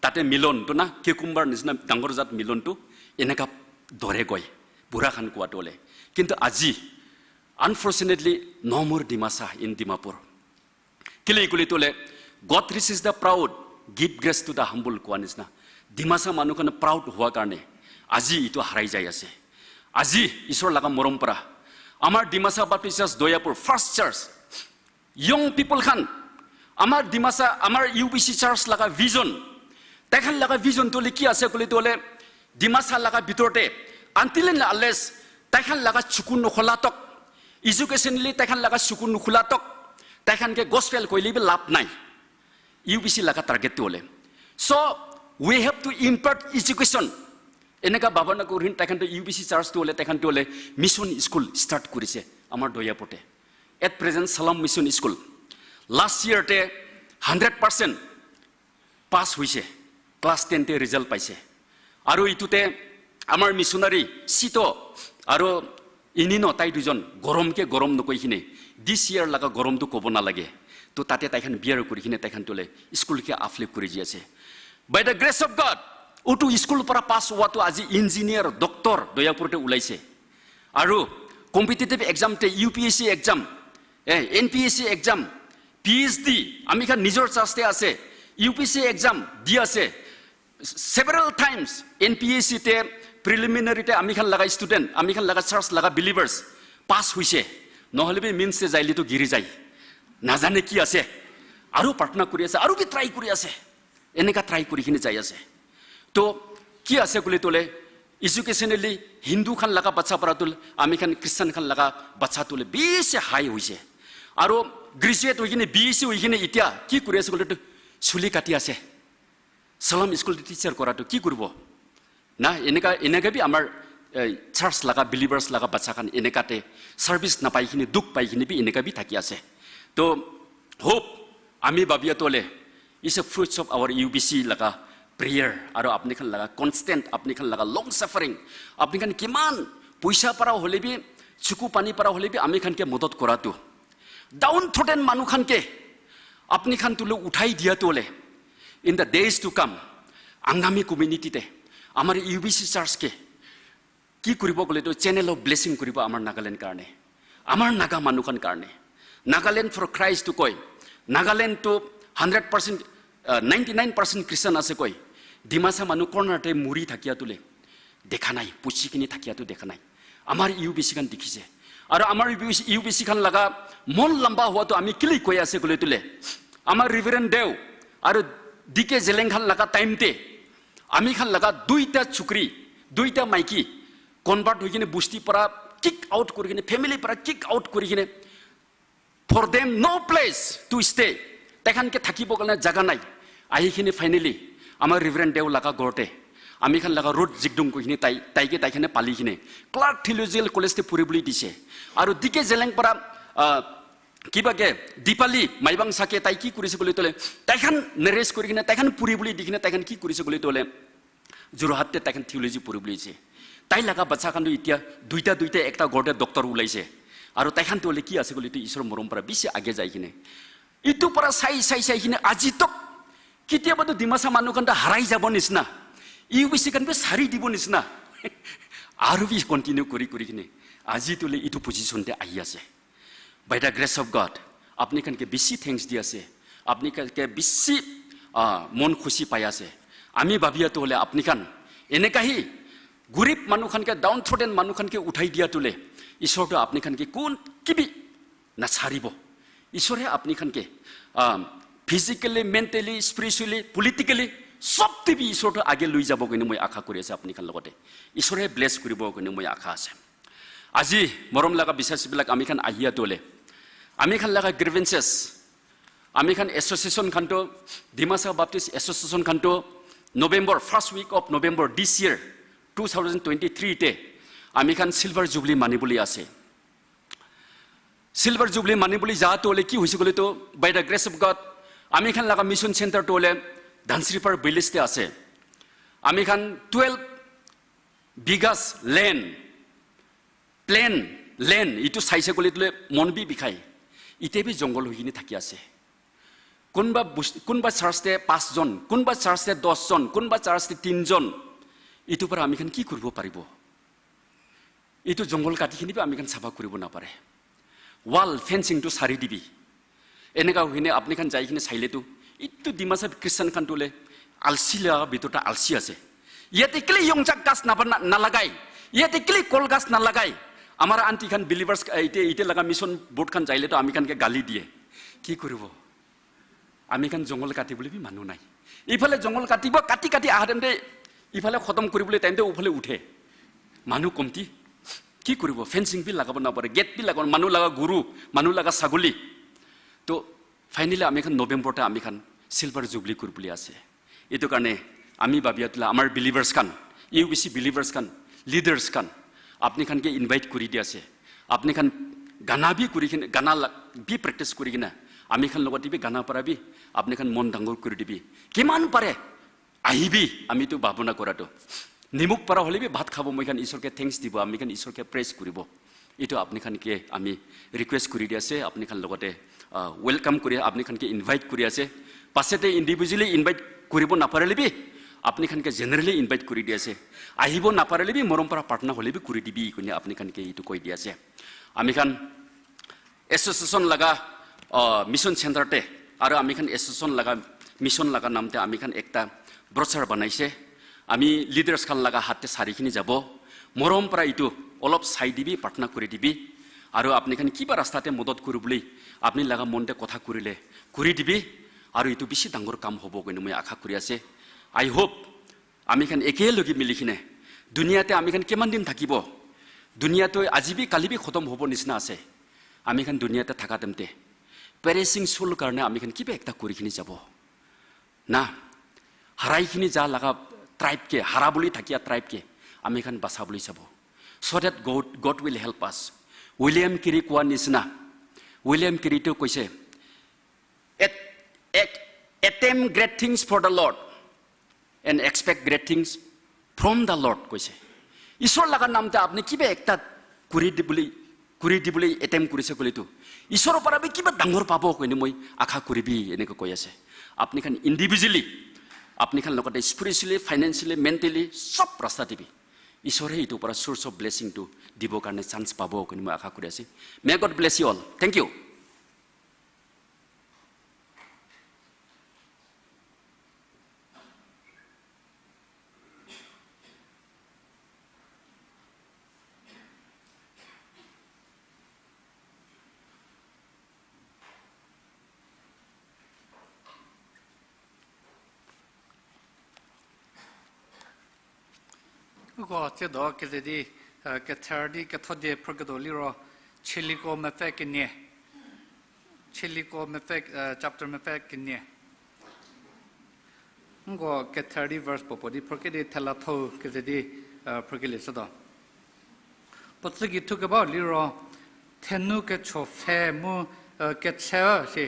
Tate melon to na cucumber nisina dangor zat melon to, eneka dore koi. Bura khan kua to le. Kintu aji, unfortunately, no more Dimasa in Dimapur. Kile kulie to le, God resists the proud, give grace to the humble kua nisina. Dimasa manu khan proud hua karne, aji itu harai jai ase. Aji Isor laga morom para. Amar Dimasa Baptist Church Doyapur, first church. Young people khan, amar Dimasa, amar U B C church laga vision. Tai khan laga vision to le ki ase kolie to le, Dimasa laga bhitor te, until and unless, tai khan laga chüku nu khola tok, educationally tai khan laga chüku nu khola tok, tai khan ke gospel koilie bi lab nai. U B C laga target to le. So, we have to impart education. Eneka bhabona kori hina tai khan to U B C church to le, tai khan to le mission school start korise, amar Doyapur te. At present, Salam Mission School. Last year te hundred percent pass hoise, class ten te result paise. Aro itu te amar missionary Sito, aro ini no tai dujon, gorom ke gorom nu koi hine. This year laga gorom tu kobo na lage. To tate tai khan bear kori hine tai khan to le school ke affiliate kori ji ase. By the grace of God, utu school para pass hua tu aji engineer, doctor, Doyapur te ulaise. Aro competitive exam te U P S C exam, eh, N P S C exam, P H D, ami khan nijor church te ase, U P S C exam di ase. Several times N P S C te preliminary te ami khan laga student, ami khan laga church laga believers pass hoise. Nohole bi mains te zaile to giri jai. Na jane ki ase. Aro prarthana kori ase, aro bi try kori ase. Eneka try kori hine jai ase. To ki ase kolie to le, educationally Hindu khan laga bacha para to le, ami khan Christian khan laga bacha to le bisi high hoise. Aro graduate hoi hine, B S C hoi hine itia ki kori ase kolie to, chuli kati ase. Salam School teacher kora to ki koribo? Na eneka, eneka bi amar church laga believers laga bacha khan eneka te service na pai hine, dukh pai hine bi eneka bi thaki ase. To hope, ami babia to le, is a fruits of our U B C laga prayer, aro apni khan laga constant, apni khan laga long suffering, apni khan kiman poisa para hole bi, chüku pani para hole bi ami khan ke modot kora to, downtrodden manu khan ke apni khan to le uthai dia to le, in the days to come, Angami community te, amar U B C church ke ki koribo kolie to channel of blessing koribo amar Nagaland karne, amar Naga manu khan karne. Nagaland for Christ to koi, Nagaland to hundred percent, ninety nine percent Christian ase koi, Dimasa manu corner te muri thakia to le dekha nai, puchi kini thakia to dekha nai. Amar U B C khan dikhise. Aro amar U B C, U B C khan laga mon lamba hua to ami kili koi ase kolie to le, amar Reverend Deu aro D K Zeleng khan laga time te, ami khan laga duita chukri, duita maiki convert hoi kine bosti para kick out kori kine, family para kick out kori kine, for them no place to stay. Tai khan ke thakibo kane jaga nai. Ahi kine finally, amar Reverend Deu laga ghor te, ami khan laga road jikdung ko kine tai, tai ke tai khan pali kine Clark Theological College te puri buli dise. Aro D K Zeleng para, kiba ke Dipali Maibang sa ke tai ki korise kolie to le, tai khan nearest kori kine, tai khan puri buli di kine, tai khan ki korise kolie to le, Jorhat te tai khan theology puri buli se. Tai laga bacha khan to itia duita duita ekta ghor te doctor ulaise. Aro tai khan to le ki ase kolie to Isor morom para bisi age jai kine. Itu para sai sai sai kine aji tok kitiaba to Dimasa manu khan ta harai jabo nisina, U B C khan pe sari dibo nisina, aro bi continue kori kori kine aji to le itu position te ahi ase. By the grace of God, apni khan ke bisi thanks di ase, apni khan ke bisi mon khusi pai ase. Ami babia to le apni khan eneka hi gorib manu khan ke, downtrodden manu khan ke uthai dia to le, Isor to apni khan ke kon kibi na saribo. Isor he apni khan ke, um, physically, mentally, spiritually, politically, সব দিক দিয়ে Isor তো আগে লই যাব কেনে মই আশা করে আছি আপনি খান লগতে। Isor-এ bless করিব কেনে মই আশা আছে। আজি মরম লাগা বিশ্বাসীবিলাক আমি খান আহিয়া তোলে। আমি খান লাগা grievances, আমি খান association খান তো, Dimasa Baptist Association খান তো November, first week of November this year, two thousand twenty-three তে আমি খান silver jubilee মানিবলৈ আছে। Silver jubilee মানিবলৈ যা তোলে কি হৈছে কলে তো, by the grace of God, আমি খান লাগা mission center তোলে Dhansiripar village তে আছে। আমি খান twelve bighas land, plain land, ইটো চাইছে কলে তোলে মন বি বিষায়। ইতে বি জঙ্গল হইকিনে থাকি আছে। কোনবা বুস-, কোনবা church তে পাঁচজন, কোনবা church তে দশজন, কোনবা church তে তিনজন। ইটো পৰা আমি খান কি কৰিব পাৰিব? ইটো জঙ্গল কাটি কিনে বি আমি খান চাফা কৰিব নাপাৰে। Wall fencing তো সারি দিবি। এনেকা হইনে আপনি খান যাই কিনে চাইলে তো, ইটো Dimasa Christian খান তোলে আলসি লাগা ভিতরটা আলসি আছে। ইয়াতে কেলে yongchak গাছ না বানা-, না লাগাই? ইয়াতে কেলে কল গাছ না লাগাই? আমার aunty খান believers, এ, ইতে, ইতে লাগা mission board খান যাইলে তো আমি খানকে গালি দিয়ে। কি করিব? আমি খান জঙ্গল কাটিবলৈ বি মানুহ নাই। ইফালে জঙ্গল কাটিব, কাটি কাটি আহা time তে ইফালে খতম কৰিবলৈ time তে ওফালে উঠে। মানুহ কমতি। কি কৰিব? Fencing বি লাগাব নাপাৰে, gate বি লাগাব, মানুহ লাগা গরু, মানুহ লাগা ছাগলী। তো finally আমি খান November তে আমি খান silver jubilee কৰিবলৈ আছে। এইটো কাৰণে আমি ভাবিয়া তোলা আমাৰ believers খান, UBC believers খান, leaders খান, আপনি খানকে invite কৰি দি আছে। আপনি খান গানা বি কৰি কিনে, গানা লা-, বি practice কৰি কিনে, আমি খান লগতে বি গানা পৰা বি, আপনি খান মন ডাঙৰ কৰি দিবি। কিমান পাৰে আহিবি, আমিতো ভাবনা কৰাটো। নিমখ পৰা হ'লে বি ভাত খাব, মই খান ঈশ্বৰকে thanks দিব, আমি খান ঈশ্বৰকে praise কৰিব। এইটো আপনি খানকে আমি request কৰি দি আছে, আপনি খান লগতে, আহ, welcome কৰি, আপনি খানকে invite কৰি আছে। পাছেতে individually invite কৰিব নাপাৰিলে বি, আপনি খানকে generally invite কৰি দি আছে। আহিব নাপাৰিলে বি, মৰম পৰা প্ৰাৰ্থনা হ'লে বি কৰি দিবি, কোনে আপনি খানকে এইটো কৈ দি আছে। আমি খান association laga, আহ, mission center te, aru ami khan association laga, mission laga নাম te ami khan ekta brochure banaise. Ami leaders khan laga হাতে সারি খিনি যাব। মৰম পৰা এইটো অলপ চাই দিবি, প্ৰাৰ্থনা কৰি দিবি। আৰু আপুনি খান কিবা ৰাস্তাতে মদত কৰিবলৈ, আপুনি লগা মনতে কথা কৰিলে কৰি দিবি। আৰু এইটো বেছি ডাঙৰ কাম হ'ব বুলি মই আশা কৰি আছে। I hope আমি খান একেলগে মিলি কিনে, দুনিয়াতে আমি খান কিমান দিন থাকিব? দুনিয়াটো আজি বি কালি বি খতম হ'ব নিচিনা আছে। আমি খান দুনিয়াতে থাকা টাইমতে perishing soul কাৰণে আমি খান কিবা একটা কৰি কিনে যাব না? হাৰাই কিনে যা লগা tribe কে, হাৰা বুলি থাকিয়া tribe কে আমি খান বাচা বুলি চাব। So that God, God will help us. William Carey কোৱা নিচিনা, উইলিয়াম কেৰীটো কৈছে, At, at, attempt great things for the Lord and expect great things from the Lord, কৈছে। ঈশ্বৰৰ লগা নামতে আপুনি কিবা একটা কৰি দি বুলি, কৰি দিবলৈ attempt কৰিছে বুলিতো ঈশ্বৰৰ পৰা আমি কিবা ডাঙৰ পাব কৈ মই আশা কৰিবি, এনেকৈ কৈ আছে। আপুনি খান individually, আপুনি খান লগতে spiritually, financially, mentally সব ৰাস্তা দিবি। ঈশ্বৰে এইটোৰ পৰা source of blessing টো দিবৰ কাৰণে chance পাব কৈ মই আশা কৰি আছোঁ। May God bless you all. Thank you. Uko tsiedo keze di, eh, kether di ketho die phrüketuo liro, Chieliko mepfü kenie. Chieliko mepfü, eh, chapter mepfü kenie. Uko kether di verse puo puo di phrüke di thela thou keze di, eh, phrükelie shütuo. Puo tsügei thukebau liro, thenu kecho pfhe mu, eh, kecheu si.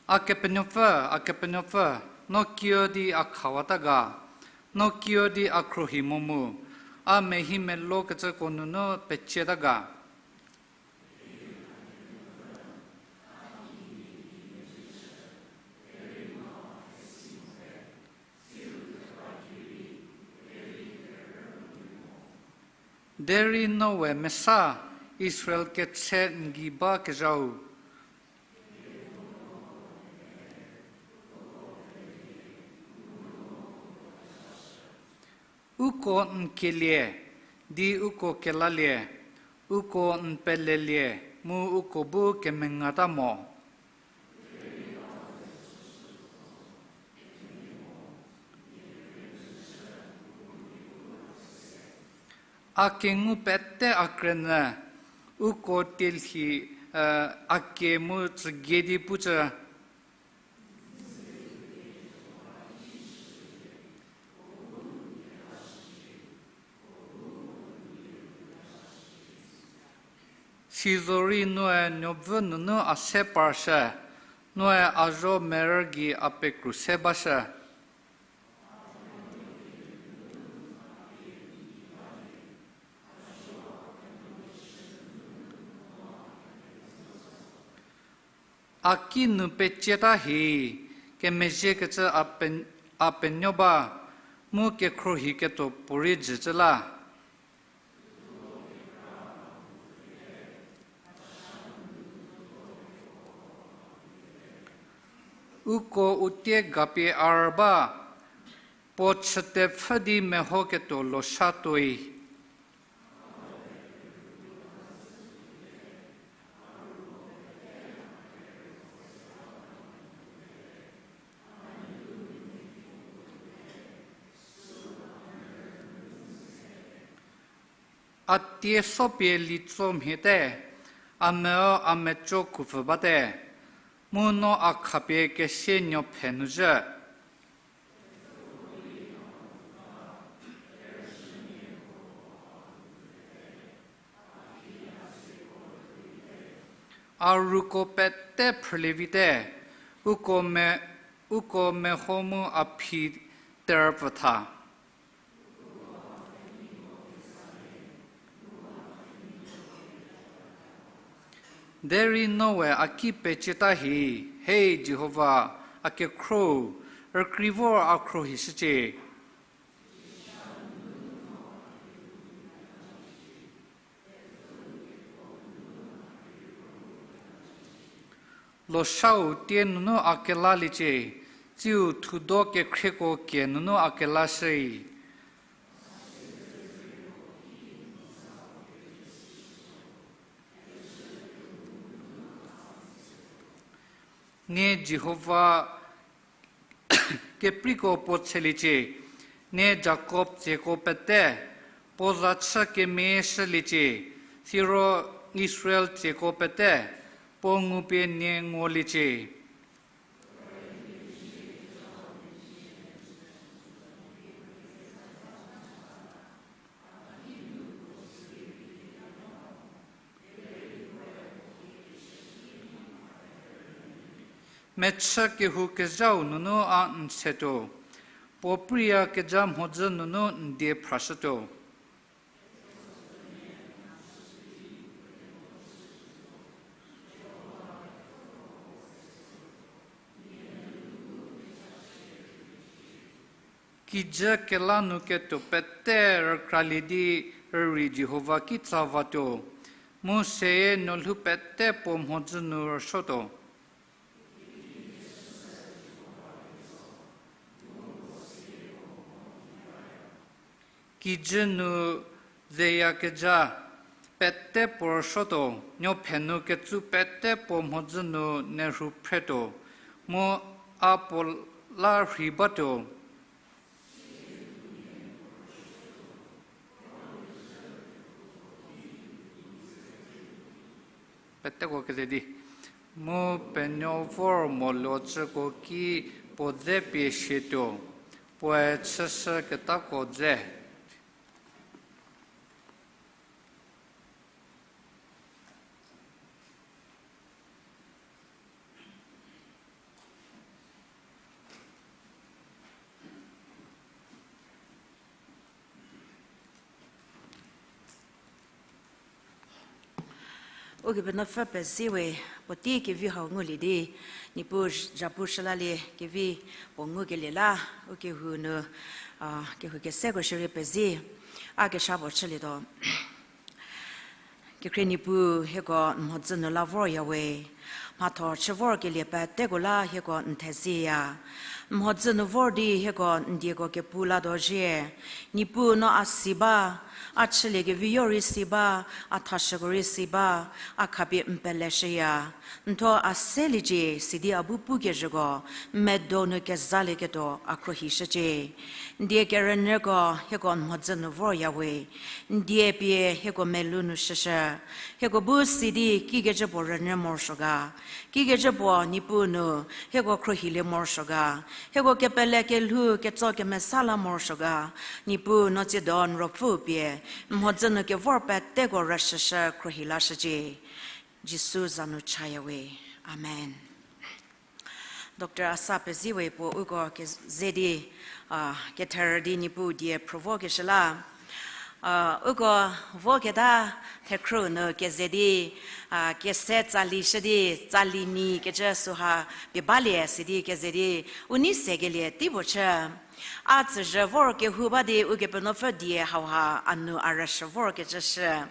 A Kepenuopfü, a Kepenuopfü, no kiüdi a khawata ga, no kiüdi a khruohi mo mu, a mehimelo kecüko nunu pecieta ga. Derei no we mesa Israel ketse n gei bakezhau. Uko n kelie, di uko kelalie, uko n pelelie, Mu uko bu kemengata mo. A kengu pete a krünyü, uko telhi, eh, a kie mu tsügei di pucü. Sizorei noe nuopfü nunu a se parshü, noe a zho merü gei a pekru se bashü. A kinu pecieta hi, kemezhiekecü a pe-, a penuo ba, mu kekhruohiketuo puorei jücü la. Uko u tie gapie a rü ba, puo chütepfü di mehoketuo losha tuoi. A tie sopie litso mhiete, a meo a meco khupfü bate, mu no a khapie kesie nuophe nu zhü. A ruko pete phrülie vite, uko me-, uko meho mu a phi terpfü tha. Derei noe a ki pecieta hi, Hei Jihova, a kekhro, rükrie vor a khruohishücie. Loshau tie nunu a kelaliecie, tsiu thudo kekhrieko kie nunu a kelashüi. Nie Jihova kepriko puo tsheliecie, nie Jakob tsieko pete, puo za chü kemeshüliecie, siro Israel tsieko pete, puo ngupie nie nguliecie. Mechü kehou kezhau nunu a n setuo, puo priya kezha mhodzü nunu n die phrashütuo. Kijü kela nu ketuo pete rükralie di rürei Jihova kitsa vatuo, mu seyie nuolhou pete puo mhodzü nu rüsuotuo. Kijü nu zeyakezha pete puo rüsuotuo, nuophe nu ketsu pete puo mhodzü nu nerhu phretuo, mu a puo la rhei batuo. Peteko keze di. Mu penuo vor mo locüko ki puo dze pie shietuo, puoe chüshü ketako dze. Ukepenuopfü pezie we, puotei kevi hau ngulie di, Niepuu zhapu shülalie kevi puo ngukelie la, ukehou nu, a, kehou keseko shierei pezie, a kesha puo chülietuo. Kekhrie Niepuu hieko n mhodzü nu la vorya we, mhatho chü vorkelie peteko la hieko n thezieya. N mhodzü nu vor di hieko n dieko kepu la dozhie. Niepuu no a si ba, a chüliekevi rei si ba, a thashüko rei si ba, a khapie n peleshüya. N thuo a seliecie sidi a bu pukezhüko, n medo nu kezalieketuo a khruohishücie. N die kerünyüko hieko n mhodzü nu vorya we. N die pie hieko melou nu shüshü. Hieko bu sidi kikecü puo rünyü morosuo ga. Kikecü puo Niepuu nu hieko khruohilie morosuo ga. Hieko kepele kelhou ketso kemesa la morosuo ga. Niepuu no tsiedo n ruopfüu pie n mhodzü nu kevor peteko rüshüshü khruohi lashücie. Jisu za nu chaya we. Amen. Doctor Asa Pezie we puo uko keze di, a, ketherü di Niepuu die phrü vokeshü la. A, uko voketa thekhrü nu keze di, a, kese tsali shü di, tsali nyi kecü süha pie balie sidi keze di, u nei sekelie tei puo chü. A tsüzhü vor kehou ba di Ukepenuopfü die hauha a nu a rüshü vorkecü shü.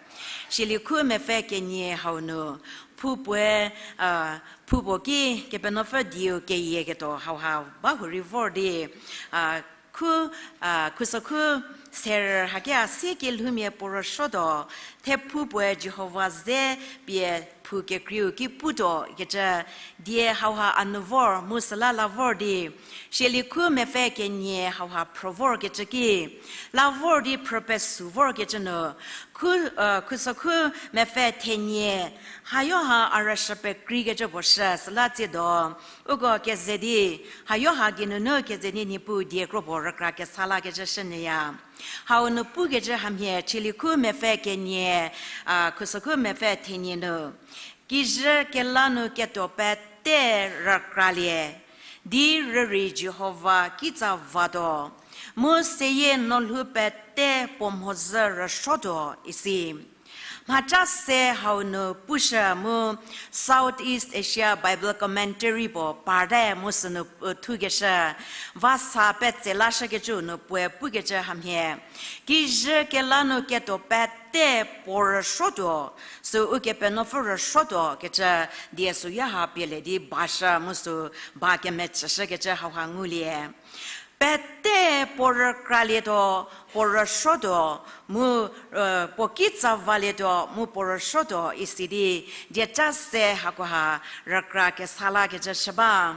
Shielie khu mepfü kenie hau nu, phu puoe, a, phu puo ki Kepenuopfü dieu keyieketuo hauha ba hurei vor di, a, khu, a, khusokhu serü haki a sie kelhoumia puo rüsuotuo, thephu puoe Jihova ze pie phu kekreiu ki putuo kecü die hauha a nu vor mu süla la vor di, Shielie khu mepfü kenie hauha phrü vorkecü ki, la vor di phrü pesü vorkecü nu, khu, e, khusokhu mepfü thenie, hayo ha a rüshü pekreikecü puo shü süla tsiedo, uko keze di, hayo ha geinunu keze di Niepuu die kro puo rükra kesa lakecü shünyüya. Hau nu pukecü hamhie Shielie khu mepfü kenie, a, khusokhu mepfü thenie nu. Kijü kela nu ketuo pete rükralie, di rürei Jihova kitsa vatuo, mu seyie no lhou pete puo mhodzü rüsuotuo isi. Mhaca se hau nu pushü mu South East Asia Bible Commentary puo parte mu sünu, e, thukeshü, vasa petse lashükecü nu puoe pukecü hamhie. Kijü kela nu ketuo pete puo rüsuotuo, sü Ukepenuopfü rüsuotuo kecü die süyaha pielie di bashü mu sü ba kemetsüshükecü hauha ngulie. Pete puo rükralietuo, puo rüsuotuo, mu, e, puo kitsa valietuo, mu puo rüsuotuo isi di, dieca se hakoha rükra kesa lakecü shü ba.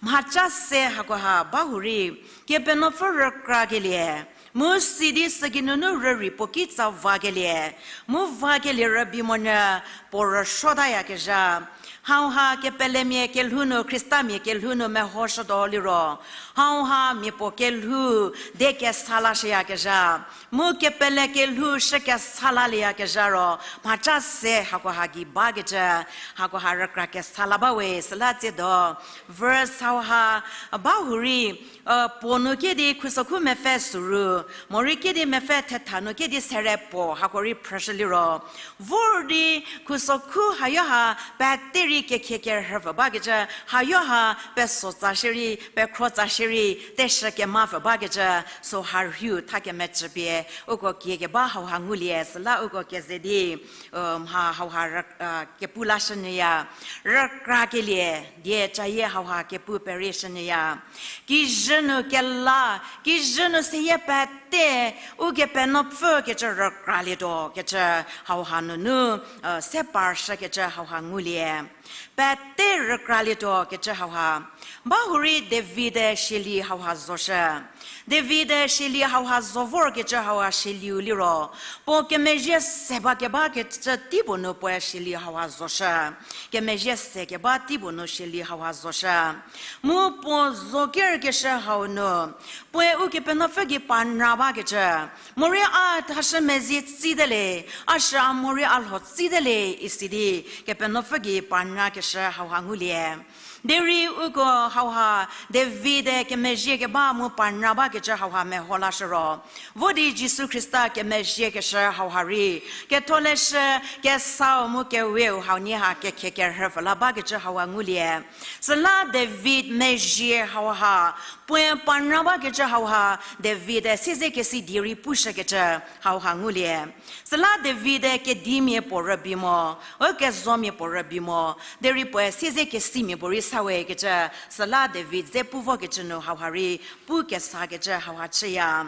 Mhaca se hakoha ba hurei, Kepenuopfü rükrakelie, mu sidi sü geinunu rürei puo kitsa vakelie, mu vakelie rübei monyü puo rüsuotayakezha. Hauha kepelemia kelhou nu, Khristamia kelhou nu mehoshütuo liro, hauha mia puo kelhou de kesa lashüyakezha, mu kepele kelhou shü kesa lalieyakezha ro, mhaca se hakoha gei bakecü, hakoha rükra kesa la ba we süla tsiedo. Verse hauha ba hurei, e, puo nu kedi khusokhu mepfü süru, morei kedi mepfü thetha nu kedi sere puo hako rei phrüshü liro, vor di khusokhu hayo ha pete rei kekhie kerhü pfü bakecü, hayo ha pesotsa shierei, pekhro tsa shierei, teshü kemapfü bakecü, süha rhiu tha kemecü pie uko kiekeba hauha ngulie süla uko keze di, e, mha hauha rü-, e, kepu lashünyüya, rükrakelie, die cayie hauha kepu peri shünyüya. Kijü nu kela, kijü nu seyie pete, Ukepenuopfü kecü rükralietuo kecü hauha nunu, e, se parshükecü hauha ngulie. Pete rükralietuo kecü hauha. Ba hurei David-e sieli hauha zoshü. David-e sieli hauha zo vorkecü hauha sieliu liro, puo kemezhie se bakeba kecü teipuo nu puoe sieli hauha zoshü. Kemezhie se keba teipuo nu sieli hauha zoshü. Mu puo zo kerkeshü hau nu, puoe Ukepenuopfü gei parnra bakecü, morei a thashü mezie tsite le, a shü a morei a lho tsite le, isi di Kepenuopfü gei parnrakeshü hauha ngulie. Derei uko hauha David-e kemezhie keba mu parnra bakecü hauha meho lashü ro, vo di Jisu Khrista kemezhiekeshü hauha rei, ketholeshü, kesau mu keweu hau nie ha kekhie kerhü pfü la bakecü hauha ngulie. Süla David mezhie hauha, puoe parnra bakecü hauha, David-e siezekesi die rei pushükecü hauha ngulie. Süla David-e kedimia puo rübei mo, ukezomia puo rübei mo, Derei puoe siezekesimiako rei sa we kecü, süla David ze pu vokecü nu hauha rei pu kesakecü hauha chüya.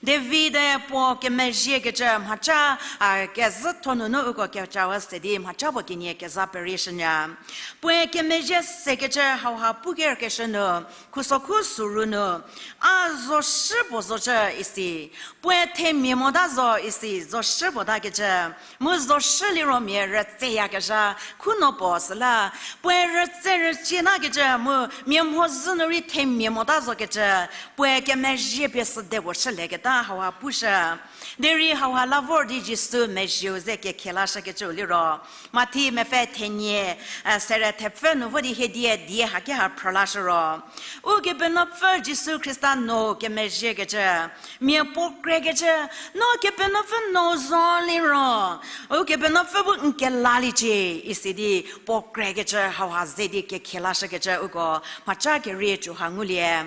David-e puo kemezhiekecü mhaca, a, kezhütho nunu uko kecawa se di mhaca puo kenie kezha perei shünyü. Puoe kemezhie sekecü hauha pukerkeshü nu, khusokhu suru nu, a zoshü puo zocü isi. Puoe themia mota zo isi, zoshü puo takecü. Mu zoshü liro mia rütseyakezha, khuno puo süla. Puoe rütse rücie takecü, mu mia mhodzü nu rei themia mota zokecü. Puoe kemezhie pie süde puo shülieketa hauha pushü. Derei hauha la vor di Jisu mezhieu ze kekhie lashükecüu liro. Mathi mepfü thenie, eh, sere thepfü nu vo di hiedie die haki ha phrü lashü ro. Ukepenuopfü Jisu Khrista no kemezhiekecü, mia puo krekecü, no Kepenuopfü no zo liro, Ukepenuopfü bu n kelaliecie, isi di puo krekecü hauha ze di kekhie lashükecü uko mhaca kerie cü ha ngulie.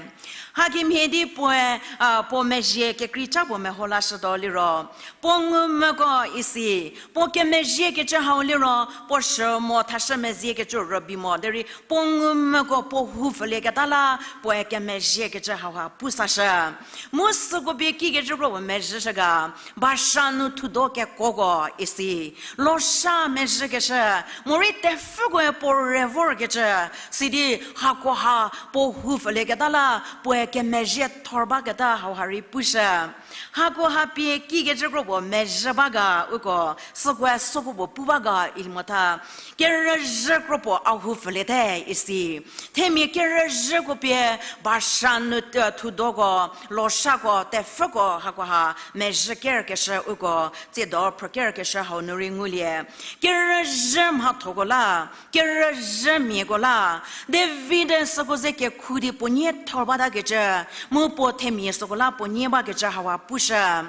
Hakemhie di puoe, a, puo mezhie kekreica puo meho lashütuo liro, puo ngumvüko isi, puo kemezhiekecü hau liro, puo shü mo thashü meziekecü rübei mo, derei puo ngumvüko puo houpfülieketa la, puoe kemezhiekecü hauha pu sashü. Mu süko pie kikecü kro puo mezhüshü ga, Bashan nu thudo kekuoko isi. Losha mezhükeshü, morei tefü koe puo re vorkecü, sidi hakoha puo houpfülieketa la, puoe kemezhie thor baketa hauha rei pushü. Hakoha pie kikecü kro puo mezhü ba ga uko, sükoe süko puo pu ba ga ilie motha. Kerüzhü kro puo a houpfüliete isi. Themia kerüzhüko pie Bashan nu, eh, thudoko, loshako, tefüko hakoha mezhü kerkeshü uko, tsiedo phrü kerkeshü hau nu rei ngulie. Kerüzhü mhathoko la, kerüzhümiako la, David-e süko ze kekhu di puo nie thor batakecü, mu puo themia süko la puo nie bakecü hauha pushü.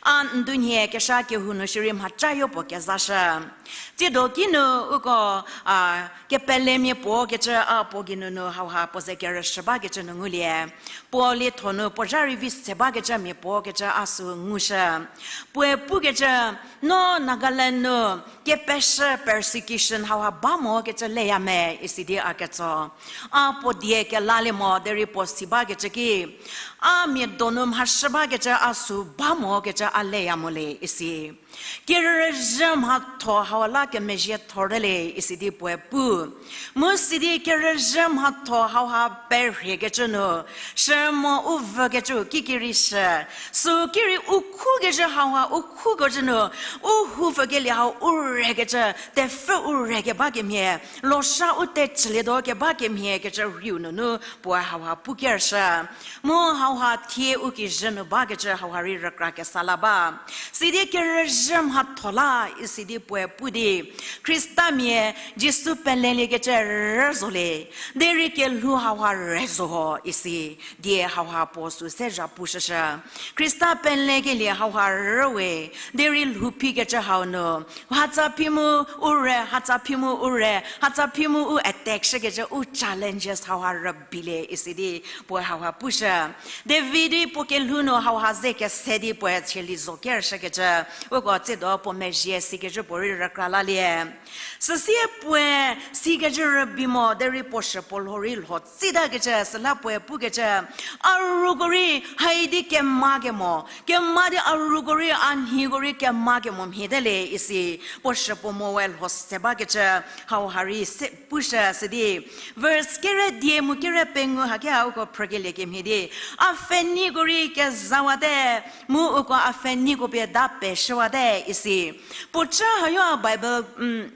A ndunhie kesha kehou nu shierei mhacayo puo kezashü. Tsiedo kinu uko, a, kepelemia puo kecü a puo geinunu hauha puo ze kerüshü bakecü nu ngulie. Puo lietho nu puo zha rei vi se bakecü mia puo kecü a sü ngushü. Puoe pukecü, no Nagaland nu kepeshü persecution hauha ba mo kecü leya me isi di a ketso. A puo die kelalie mo derei puo si bakecü ki, a mia donu mhashü bakecü a sü ba mo kecü a leya mo le isi. Kerüzhü mhatho hau la kemezhie thor te le isi di puoe pu. Mu sidi kerüzhü mhatho hauha perhiekecü nu, shü mo u vükecü kikirei shü. Sü kirei u khukecü hauha u khukecü nu, u houpfükelie hau u rekecü, tefü u rekeba kemhie, losha u tecülietuo keba kemhie kecü rhiu nunu puoe hauha pu kershü. Mu hauha thie u kijü nu bakecü hauha rei rükra kesa la ba. Sidi kerüzhü mhatho la isi di puoe pu di, Khristamia Jisu peleliekecü rü zo le, derei kelhou hauha re zo ho isi, die hauha puo sü se zha pushüshü. Khrista pelekelie hauha rü we, derei lhou phikecü hau nu, hatsa phi mu u re, hatsa phi mu u re, hatsa phi mu u attack shükecü u challenges hauha rübei le isi di puoe hauha pushü. David-e puo kelhou nu hauha ze kese di puoe cheli zo kershükecü, uko tsiedo puo mezhie sikecü puo rei rükra lalie. Süsie puoe sikecü rübei mo derei puo shü puo lho rei lho tsitakecü süla puoe pukecü, a ruko rei haidi kema kemo, kema di a ruko rei a nhieko rei kema kemo mhie te le isi, puo shü puo mo we lho se bakecü hauha rei se pushü sidi. Verse kere die mu kere pengou haki ha uko phrükelie kemhie di, a pfheniko rei kezawate, mu uko a pfheniko pie da peshüwate isi. Puo cha hayo a Bible, mm,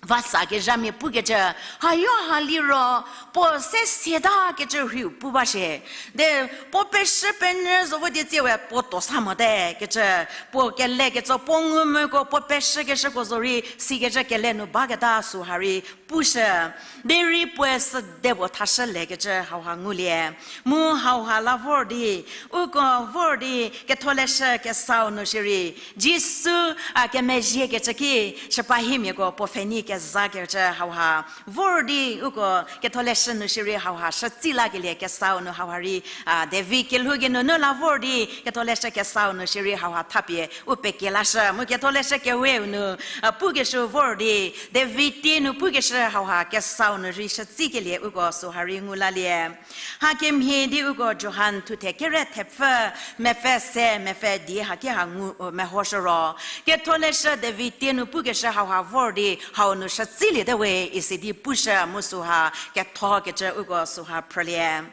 vasakezhamia pukecü, hayo ha liro, puo se siatakecü rhiu pu ba shie. De, puo peshü penyü zo vo die tsie we puo to sa mote kecü, puo keleketso puo ngumvüko puo peshükeshüko zo rei sikecü kele nu baketa süha rei pushü. Derei puoe süde puo thashülekecü hauha ngulie. Mu hauha la vor di, uko vor di ketholeshü kesau nu shierei, Jisu, a, kemezhiekecü ki, shüpahimiako puo pfheni kezakecü hauha vor di uko Ketholeshü nu shierei hauha shütsi lakelie kesau nu hauha rei, a, David kelhou geinunu la vor di Ketholeshü kesau nu shierei hauha thapie u pekielashü. Mu Ketholeshü keweu nu, a, pukeshü vor di David tie nu pukeshü hauha kesau nu rei shütsikelie uko süha rei ngu lalie. Hakemhie di uko Johan thuthe kere thepfü, mepfü se, mepfü di haki ha ngu, mehoshü ro, Ketholeshü David tie nu pukeshü hauha vor di hau nu shütsiliete we isi di pushü mu süha kethokecü uko süha phrülie.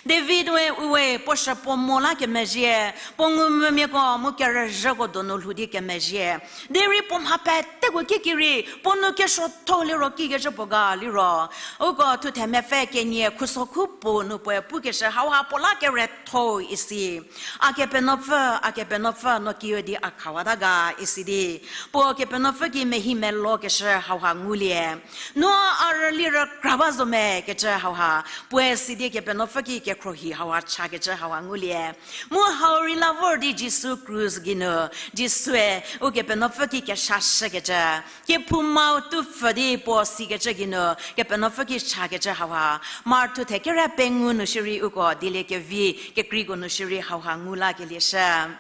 David we uwe puo shü puo mo la kemezhie, puo ngumvümiako mu kerüzhüko donu lhou di kemezhie. Derei puo mha peteko kikirei puo nou kesuotho liro kikecü puo ga liro, uko thuthe mepfü kenie khuso khu puo nu puoe pukeshü hauha puo la keretho isi. A Kepenuopfü, a Kepenuopfü, no kiüdi a khawata ga isi di. Puo Kepenuopfü ki mehi melokeshü hauha ngulie. No a rüli rükra ba zo me kecü hauha, puoe si di Kepenuopfü ki kekhruohi hauha chakecü hauha ngulie. Mu hau rei la vor di Jisu krus geinu, Jisue Ukepenuopfü ki kechashükecü, kephoumau tupfü di puo sikecü geinu Kepenuopfü ki chakecü hauha, Mark thuthe kere pengou nu shierei uko dieliekevi kekreiko nu shierei hauha ngu lakelieshü.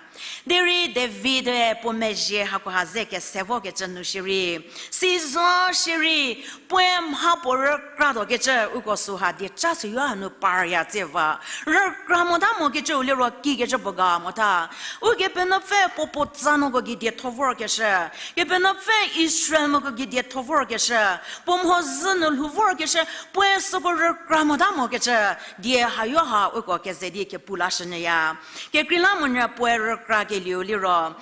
Derei David-e puo mezhie hakoha ze kese vokecü nu shierei, sizo shierei, puoe mha puo rükra tuokecü uko süha dieca süyo hanu parya tse va. Rükra mota mokecüu liro kikecü puo ga mota. Ukepenuopfü puo puo tsanuoko gei dietho vorkeshü. Kepenuopfü Israelmiako gei dietho vorkeshü. Puo mhodzü nu lhou vorkeshü. Puoe süko rükra mota mokecü. Die hayo ha uko keze di kepu lashünyüya. Kekreilamonyü puoe rükra kelieu liro,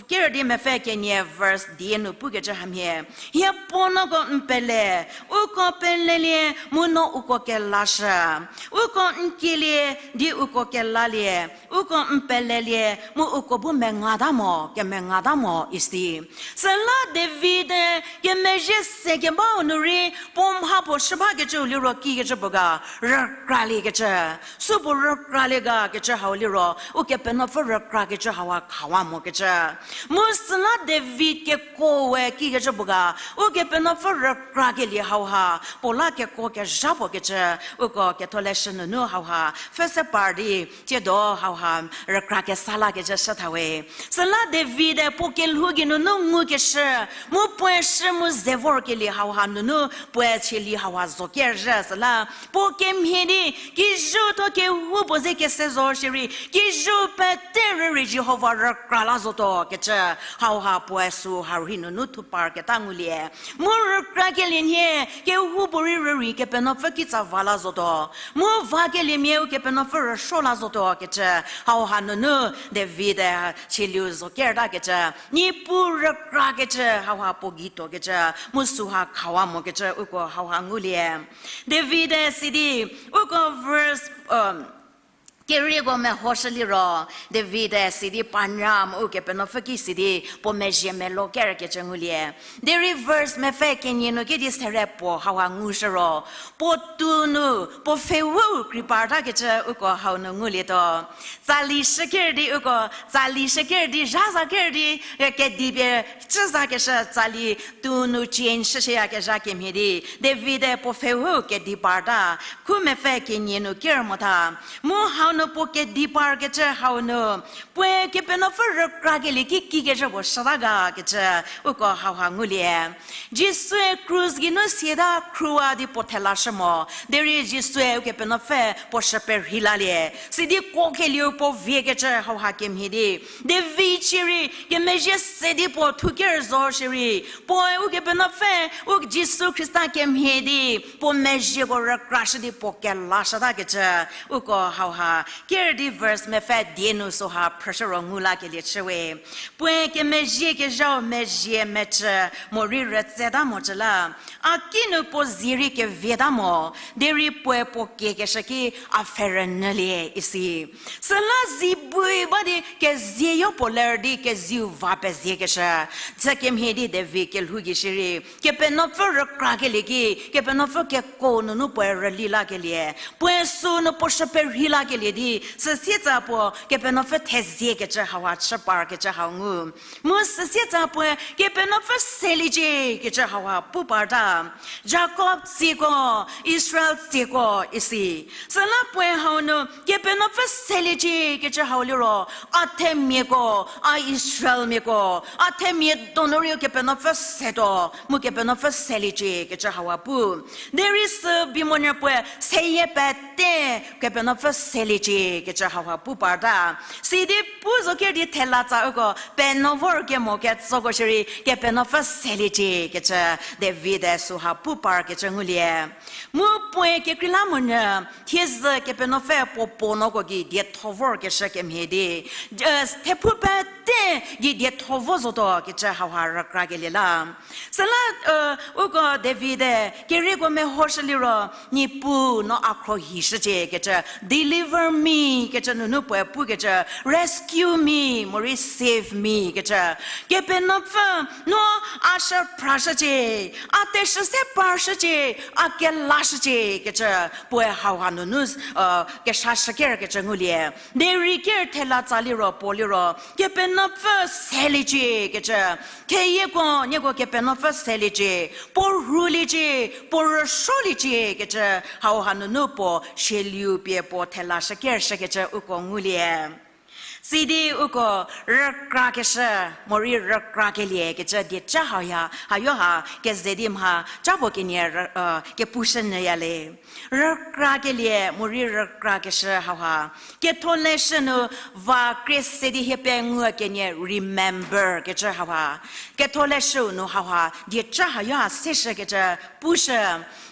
kerü di mepfü kenie verse die nu pukecü hamhie, hie puo noko n pele, uko pelelie mu no uko kelashü. Uko n kielie di uko kelalie, uko n pelelie mu uko bu mengata mo, kemengata mo isi. Süla David-e kemezhie se kebau nu rei, puo mha puo shü bakecüu liro kikecü puo ga, rükraliekecü. Supuo rükralie ga kecü hau liro, Ukepenuopfü rükrakecü hauha khawa mokecü. Mu süla David keko we kikecü puo ga, Ukepenuopfü rükrakelie hauha puo la keko kezha puo kecü, uko Ketholeshü nunu hauha pfhüse par di, tsiedo hauha rükra kesa lakecü shü thawe. Süla David-e puo kelhou geinunu ngukeshü, mu puoe shü mu ze vorkelie hauha nunu puoe chielie hauha zo kerzhü süla, puo kemhie di, kijüu tho kehoupuo ze kese zo shierei, kijüu pete rürei Jihova rükra la zotuo kecü, hauha puoe süha rhi nunu thupar keta ngulie. Mu rükrakelie nhie, kehoupuorei rürei Kepenuopfü kitsa va la zotuo. Mu vakeliemia Ukepenuopfü rüsuo la zotuo kecü, hauha nunu David-e chiliu zo kerta kecü, Niepuu rükrakecü, hauha puo gei tuokecü, mu süha khawa mokecü uko hauha ngulie. David-e sidi, uko verse, um, kerieko mehoshü liro, David-e sidi panya mu Ukepenuopfü ki sidi puo mezhie melo kerkecü ngulie. Derei verse mepfü kenie nu kedi sere puo hauha ngushü ro, puo tou nu, puo pfheweu kri partakecü uko hau nu ngulietuo. Tsali shüker di uko, tsali shüker di, zhaza ker di, kedipie chüzakeshü tsali tou nu change shüshüyakezha kemhie di, David-e puo pfheweu kedi parta, khu mepfü kenie nu ker motha. Mu hau nu puo kedi parkecü hau nu, puoe Kepenuopfü rükrakelie ki kikecü puo shüta ga kecü, uko hauha ngulie. Jisue krus geinu siata khrüwa di puo thelashü mo. Derei Jisue Ukepenuopfü puo shü perhei lalie. Sidi kuokelieu puo viekecü hauha kemhie di, David shierei kemezhie se di puo thuker zo shierei, puoe Ukepenuopfü, u Jisu Khrista kemhie di, puo mezhieko rükrashü di puo kelashütakecü, uko hauha ker di verse mepfü die nu süha phrüshü ro ngu lakelie chüwe. Puoe kemezhiekezhau mezhie mecü morei rütseta mocü la, a kinu puo zie rei kevieta mo, derei puoe puo kiekeshü ki a pfhe rünyülie isi. Süla zi bui ba di kezieyo puo ler di keziu va peziekeshü. Sükemhie di David kelhou gei shierei, Kepenuopfü rükrakelie ki, Kepenuopfü keko nunu puoe rüli lakelie, puoe sünu puo shü perhei lakelie di, süsietsa puo Kepenuopfü theziekecü hauha chü parkecü hau ngu. Mu süsietsa puoe Kepenuopfü seliecie kecü hauha pu parta. Jakob tsieko, Israel tsieko isi. Süla puoe hau nu Kepenuopfü seliecie kecü hau liro, a themiako, a Israelmiako, a themia donu rei Kepenuopfü setuo, mu Kepenuopfü seliecie kecü hauha pu. Derei sü bimonyü puoe seyie pete Kepenuopfü seliecie kecü hauha pu parta. Sidi pu zo ker di thela tsa uko penuo vor kemo ketsoko shierei Kepenuopfü seliecie kecü David-e süha pu parkecü ngulie. Mu puoe kekreilamonyü, thiezhü Kepenuopfü puo puo nuoko gei dietho vorkeshü kemhie di, thephu pete gei dietho vo zotuo kecü hauha rükrakelie la. Süla, uko David-e kerieko mehoshü liro, Niepuu no a khruohishücie kecü, deliver me kecü nunu puoe pukecü, rescue me, morei save me kecü. Kepenuopfü no a shü phrashücie, a teshü se parshücie, a kelashücie kecü, puoe hauha nunu, kesha shükerkecü ngulie. Derei ker thela tsa liro, puo liro, Kepenuopfü seliecie kecü, theyieko nieko Kepenuopfü seliecie, puo rhuliecie, puo rüsuoliecie kecü, hauha nunu puo sieliu pie puo thela shükershükecü uko ngulie. Sidi uko rükrakeshü, morei rükrakelie kecü dieca hauha, hayo ha keze di mha ca puo kenie, kepushü nyüya le. Rükrakelie, morei rükrakeshü hauha. Ketholeshü nu va krie se di hie pengou kenie remember kecü hauha. Ketholeshü nu hauha, dieca hayo ha seshükecü pushü.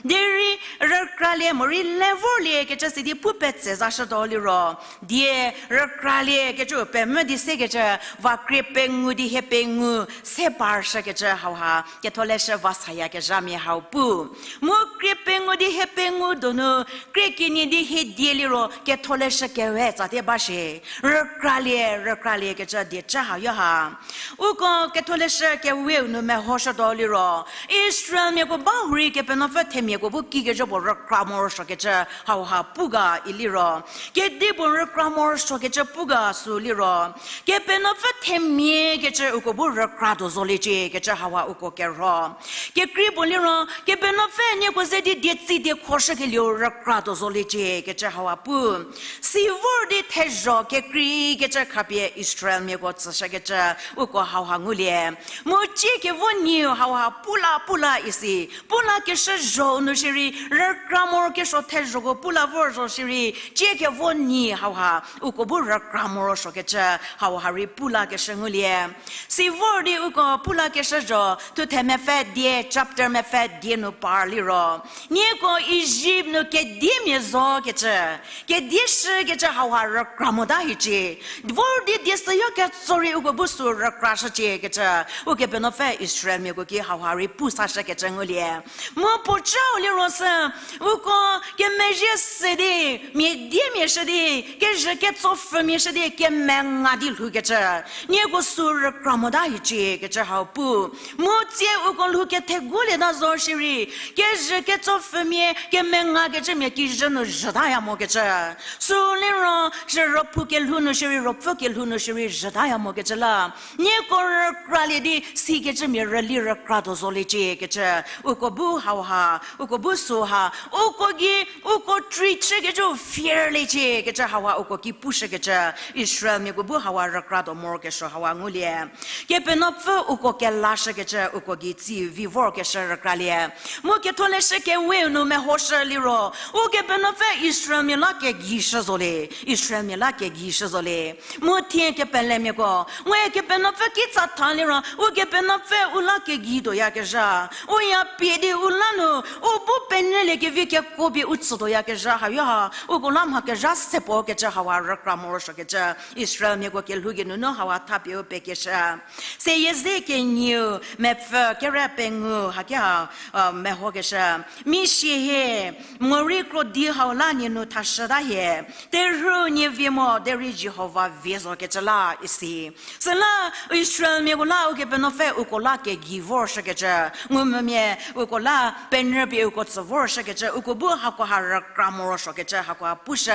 Derei rükralie, morei le vorlie kecü sidi pu petse zashütuo liro. Die rükralie kecü pemvü di sekecü, va krie pengou di hie pengou se parshükecü hauha, Ketholeshü va sayakezhamia hau pu. Mu krie pengou di hie pengou donu, krie kenie di hie die liro Ketholeshü kewe tsate ba shie. Rükralie, rükralie kecü dieca hayo ha. Uko Ketholeshü keweu nu mehoshütuo liro, Israelmiako ba hurei Kepenuopfü themiako bu kikecü puo rükra morosuokecü hauha pu ga iliro. Kedipuo rükra morosuokecü pu ga sü liro, Kepenuopfü themia kecü uko bu rükratuo zoliecie kecü hauha uko kerho. Kekrei puo liro, Kepenuopfü nieko ze di dietsi diekhoshükelieu rükratuo zoliecie kecü hauha pu. Si vor di thezho kekrei kecü khapie Israelmiako tsüshükecü uko hauha ngulie. Mu ciekevo nyiu hauha pula pula isi. Pulakeshü zho nu shierei, rükra morokesuo thezhoko pula vor zo shierei, ciekevo nyi hauha, uko bu rükra morosuokecü hauha rei pulakeshü ngulie. Si vor di uko pulakeshü zho, thuthe mepfü die, chapter mepfü die nu par liro. Nieko Ijipt nu kediemia zokecü, kedie shükecü hauha rükra mota hiecie. Vor di die süyo ketso rei uko bu sü rükrashücie kecü, Ukepenuopfü Israelmiako ki hauha rei pu sashükecü ngulie. Mu puocau liro sü, uko kemezhie se di, mia diemia shü di, kezhü ketso pfhümia shü di, kemenga di lhoukecü. Nieko sü rükra mota hiecie kecü hau pu. Mu tsie uko lhou kethegu lieta zo shierei, kezhü ketso pfhümia, kemengakecümia kijü nu zhütaya mokecü. Sü liro, zhü ruopfü kelhou nu shierei, ruopfü kelhou nu shierei zhütaya mokecü la. Nieko rükralie di sikecümia rüli rükratuo zoliecie kecü. Uko bu hauha, uko bu süha, uko gei, uko trei chükecü fierliecie kecü hauha uko ki pushükecü. Israelmiako bu hauha rükratuo morokesuo hauha ngulie. Kepenuopfü uko kelashükecü uko gei tsi vi vorkeshü rükralie. Mu Ketholeshü keweu nu mehoshü liro, Ukepenuopfü Israelmia la kegeishü zolie, Israelmia la kegeishü zolie. Mu thie kepelemiako, we Kepenuopfü kitsa tha liro, Ukepenuopfü u la kegei tuoyakezha. U ya pie di u la nu, u bu penyüliekevi kekuo pie u tsütuoyakezha hayo ha, uko la mha kezha se puo kecü hauha rükra morosuokecü, Israelmiako kelhou geinunu hauha thapie u pekeshü. Seyie ze kenieu mepfü kere pengou haki ha, mehokeshü. Mishi hie, morei krodi hau la nie nu thashüta hie, terhü nie vie mo derei Jihova vie zokecü la isi. Süla Israelmiako la Ukepenuopfü uko la kegei vorshükecü, ngumvümia uko la penyü pie uko tsü vorshükecü, uko bu hakoha rükra morosuokecü hakoha pushü.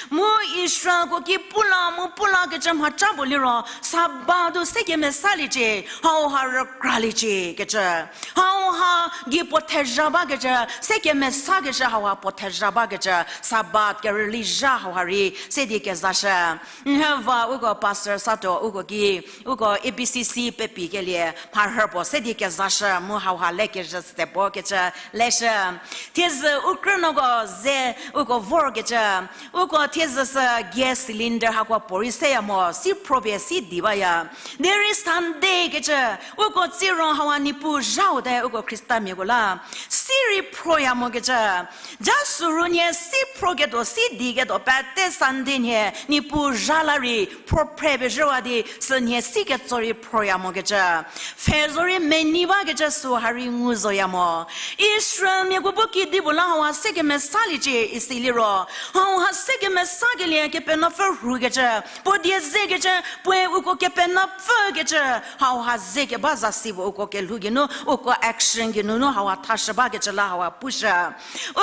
Mu Israelko ki pu la mu pu lakecü mhaca puo liro, Sabbat-u se kemesaliecie, hauha rükraliecie kecü. Hauha gei puo thezha bakecü, se kemesakecü hauha puo thezha bakecü, Sabbat kerüli zha hauha rei se di kezashü. Nhüva uko pastor Sato uko ki, uko A B C C pepikelie mharhü puo se di kezashü mu hauha le kezhü se puo kecü leshü. Thiezü u krünuoko ze uko vorkecü, uko thiezü sü gas cylinder hako puorei seya mo, si phro pie si di baya. Derei Sunday kecü, uko tsiro hauha Niepuu zhau te uko Khristamiako la, si rei phroya mokecü. Jasuru nhie si phroketuo, si diketuo pete Sunday nhie Niepuu zha la rei phro phre pezhüwa di sünhie si ketso rei phroya mokecü. Pfhe zorei menei bakecü süha rei ngu zoya mo. Israelmiako bu kedipuo la hauha se kemesaliecie isi liro, hauha se kemesakelie Kepenuopfü rhukecü, puo die zekecü, puoe uko Kepenuopfükecü, hauha ze keba zasi puo uko kelhou geinu, uko action geinunu hauha thashü bakecü la hauha pushü.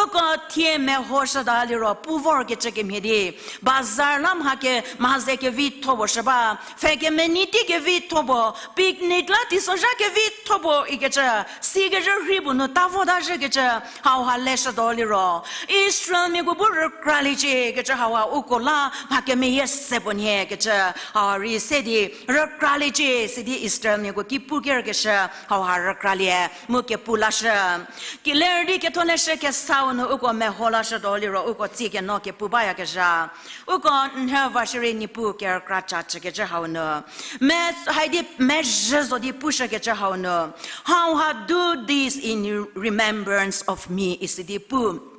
Uko thie mehoshüta liro pu vorkecü kemhie di, bazar la mha ke, mha ze kevitho puo shü ba, pfhe kemenei tei kevitho puo, picnic la teisozha kevitho puo ikecü, sikezhü rhei puo nu ta vota zhükecü, hauha leshütuo liro, Israelmiako bu rükraliecie kecü hauha uko la mha kemeyie se puo nhie kecü, hauha rei se di rükraliecie sidi Israelmiako ki pu kerkeshü hauha rükralie mu kepu lashü. Ki ler di Ketholeshü Kesau nu uko meho lashütuo liro uko tsie keno kepu bayakezha. Uko nhüva shierei Niepuu kerükra cha chükecü hau nu, me, haidi mezhü zo di pushükecü hau nu, hauha do this in remembrance of me isi di pu.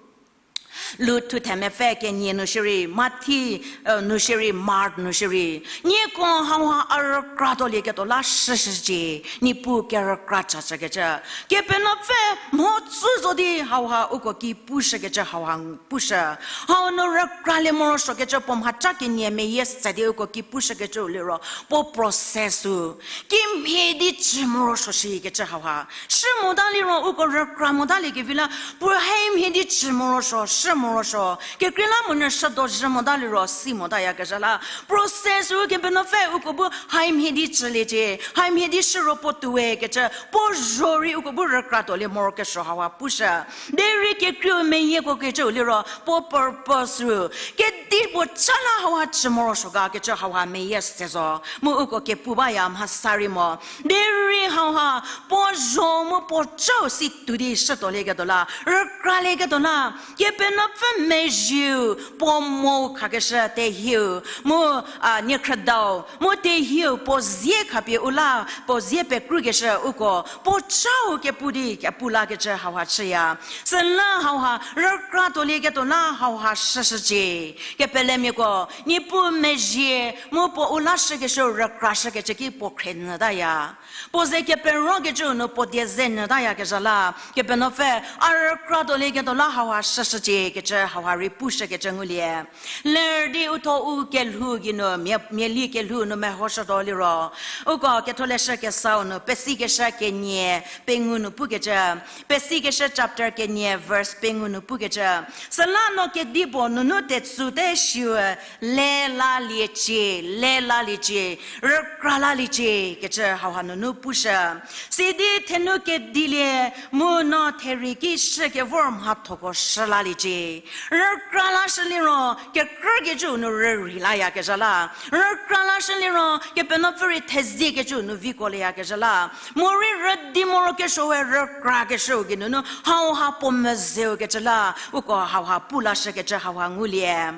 Luk thuthe mepfü kenie nu shierei, Mathi, eh, nu shierei, Mark nu shierei, nieko hauha a rükratuolieketuo la shüshücie, Niepuu kerükra cha chükecü. Kepenuopfü mhodzü zo di hauha uko ki pushükecü hauha pushü. Hau nu rükralie morosuokecü puo mhaca kenie meyie se di uko ki pushükecüu liro, puo process-u kimhie di chü morosuo shikecü hauha shü mota liro uko rükra motaliekevi la, puo haimhie di chü morosuo, shü morosuo. Kekreilamonyü shüdo zhü mota liro si motayakezha la, process-u Kepenuopfü uko bu haimhie di chüliecie, haimhie di shüro puo tuowe kecü, puo zho rei uko bu rükratuolie morokesuo hauha pushü. Derei kekreiu meyieko kecüu liro, puo purpose-u kedipuo cha la hauha chü morosuo ga kecü hauha meyie se zo. Mu uko kepu baya mhasa rei mo. Derei hauha puo zho mu puo chau si tuo di shütuolieketuo la, rükralieketuo la, Kepenuopfü mezhieu puo mo khakeshü tehieu, mu, a, niekhrüdau mu tehieu puo zie khapie u la, puo zie pekrukeshü uko puo chau kepu di kepu lakecü hauha chüya. Süla hauha rükratuolieketuo la hauha shüshücie. Kepelemiako, Niepuu mezhie mu puo u lashükeshü rükrashükecü ki puo khrenyütaya. Puo ze keperokecüu nu puo die ze nyütayakezha la, Kepenuopfü a rükratuolieketuo la hauha shüshücie kecü hauha rei pushükecü ngulie. Ler di uthuo u kelhou geinu, mia, miali kelhou nu mehoshütuo liro, uko Ketholeshü Kesau nu, Pesikeshü kenie pengou nu pukecü, Pesikeshü chapter kenie verse pengou nu pukecü, süla no kedipuo nunu tetsu te shiu, le laliecie, le laliecie, rükra laliecie kecü hauha nunu pushü. Sidi thenu kedilie mu no therei ki shü kevor mhathoko shü laliecie. Rükra lashü liro, kekrükecüu nu rürei layakezha la. Rükra lashü liro, Kepenuopfü rei theziekecüu nu viko leyakezha la. Morei rüdi morokesuoe rükrakeshüu geinunu hauha puo mezeu kecü la, uko hauha pu lashükecü hauha ngulie.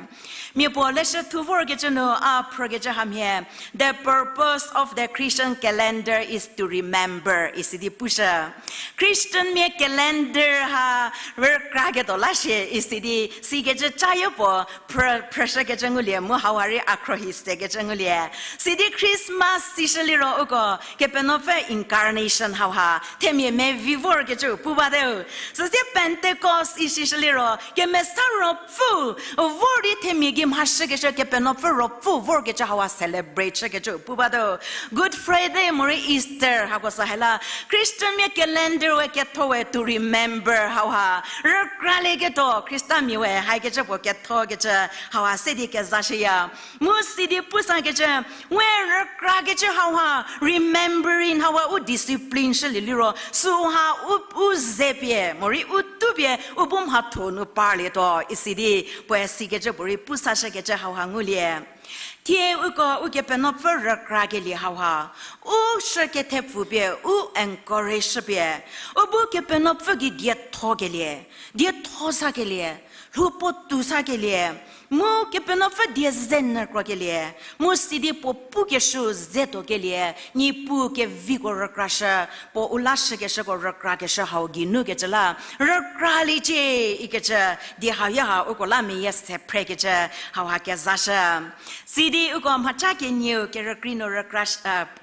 Mia puo leshü thu vorkecü nu a phrükecü hamhie, The purpose of the Christian calendar is to remember, isi di pushü. Christian mia calendar ha rükraketuo la shie, isi. Sidi, sikecü ca yopuo, phrü, phrüshükecü ngulie, mu hauha rei a khruohi sekecü ngulie. Sidi Christmas sishü liro uko, Kepenuopfü incarnation hauha, themia mevi vorkecüu pu bateu. Süsie Pentecost isishü liro, Kemesa Ruopfü, vor di themia gei mhashükeshü Kepenuopfü Ruopfü vorkecü hauha celebrate shükecüu pu bateu. Good Friday morei Easter hako sü hela, Christianmia calendar we ketho we to remember hauha, rükralieketuo, Khristamia we haikecü puo kethokecü hauha se di kezashüya. Mu sidi pusakecü, we rükrakecü hauha, remembering hauha u discipline shülie liro, süha u, u ze pie, morei u tu pie, u bu mhatho nu parlietuo, isidi, puoe sikecü puorei pusashükecü hauha ngulie. Thie uko Ukepenuopfü rükrakelie hauha, u shü kethepfu pie, u encourage shüpie, u bu Kepenuopfü gei diethokelie, dietho sakelie, lhou puotou sakelie, mu Kepenuopfü die ze nyü krokelie, mu sidi puo pukeshüu ze tuokelie, Niepuu keviko rükrashü, puo u lashükeshüko rükrakeshü hau geinukecü la, rükraliecie ikecü, di hau ya ha uko la meyie se phrekecü, hauha kezashü. Sidi uko mhaca kenieu kerükrei nu rükra,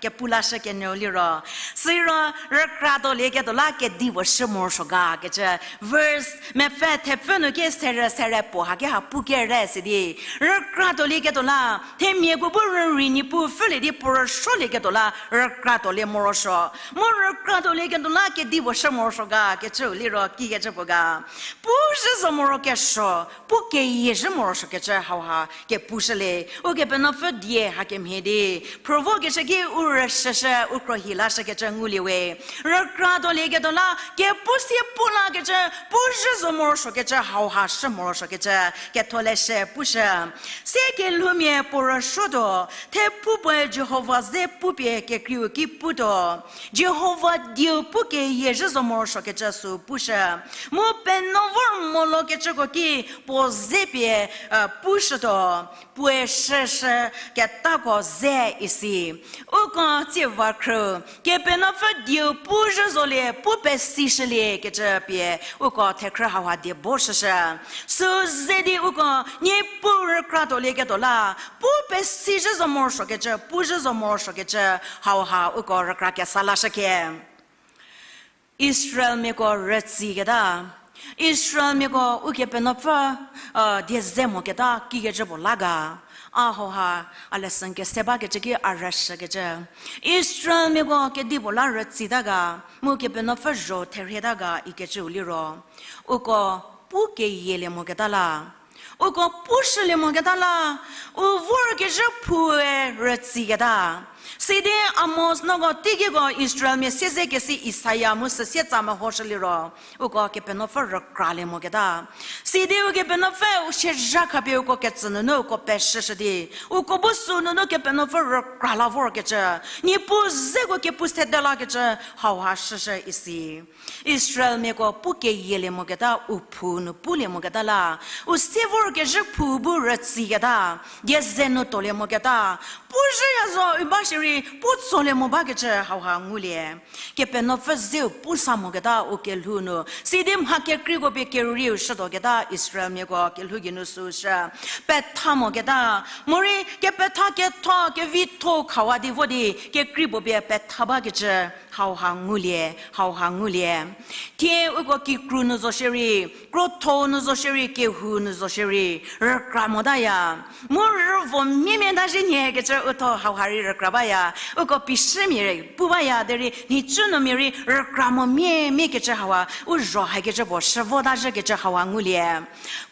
kepu lashü kenieu liro, siro rükratuolieketuo la kedipuo shü morosuo ga kecü, verse mepfü thepfü nu ki serü serü puo haki ha pu kere sidi, rükratuolieketuo la, themiako bu rürei Niepuu pfhülie di puo rüsuolieketuo la rükratuolie morosuo. Mu rükratuolieketuo la kedipuo shü morosuo ga kecüu liro kikecü puo ga. Pu zhü zo morokesuo, pu keyie zhü morosuokecü hauha kepushülie. Ukepenuopfü die hakemhie di, phrü vokeshü ki u rüshüshü, u khruohi lashükecü ngulie we. Rükratuolieketuo la kepu sie pu lakecü, pu zhü zo morosuokecü hauha shü morosuokecü, ketholeshü pushü. Sie kelhoumia puo rüsuotuo, thepfu puoe Jihova ze pupie kekreiu ki putuo. Jihova dieu pu keyie zhü zo morosuokecü sü pushü. Mu penuo vor molokecüko ki puo ze pie, pushütuo. Puoe shüshü ketako ze isi. Uko tsie va khrü, Kepenuopfü dieu pu zhü zolie, pu pesishülie kecü pie, uko thekhrü hauha die bo shüshü. Sü ze di uko Niepuu rükratuolieketuo la, pu pesi zhü zo morosuokecü, pu zhü zo morosuokecü, hauha uko rükra kesa lashüke. Israelmiako rütsiketa, Israelmiako Ukepenuopfü, die ze moketa kikecü puo la ga, a hauha, a lesson kese bakecü ki a rüshükecü. Israelmiako kedipuo la rütsita ga, mu Kepenuopfü zho therhieta ga ikecüu liro, uko pu keyielie moketa la, uko pushülie moketa la, u vorkezhü phue rütsiketa. Sidi Amos noko teikiko Israelmia siezekesi Isaia mu süsie tsa mehoshü liro, uko Kepenuopfü rükralie moketa. Sidi Ukepenuopfü u siezha khapie uko ketsü nunu uko peshüshü di, uko bu sü nunu Kepenuopfü rükra la vorkecü, Niepuu zeko kepu sede lakecü, hauha shüshü isi. Israelmiako pu keyielie moketa, u phou nu pulie moketa la, u sie vorkezhü phou bu rütsiketa, die ze nu tolie moketa, pu zhüya zo u ba shierei pu tsolie mo bakecü hauha ngulie. Kepenuopfü zeu pusa moketa u kelhou nu, sidi mha kekreiko pie kerieu shütuoketa Israelmiako kelhou geinu süu shü. Petha moketa, morei kepetha ketho, kevitho khawa di vo di, kekrei puo pie petha bakecü hauha ngulie, hauha ngulie. Thie uko kikru nu zo shierei, krotho nu zo shierei, kehou nu zo shierei, rükra motaya. Mu rüvo miemie ta zhie nhie kecü utho hauha rei rükra baya. Uko pishümia rei pu baya derei, nhicü nu mia rei rükra mo miemie kecü hauha, u zho hakecü puo shü vota zhükecü hauha ngulie.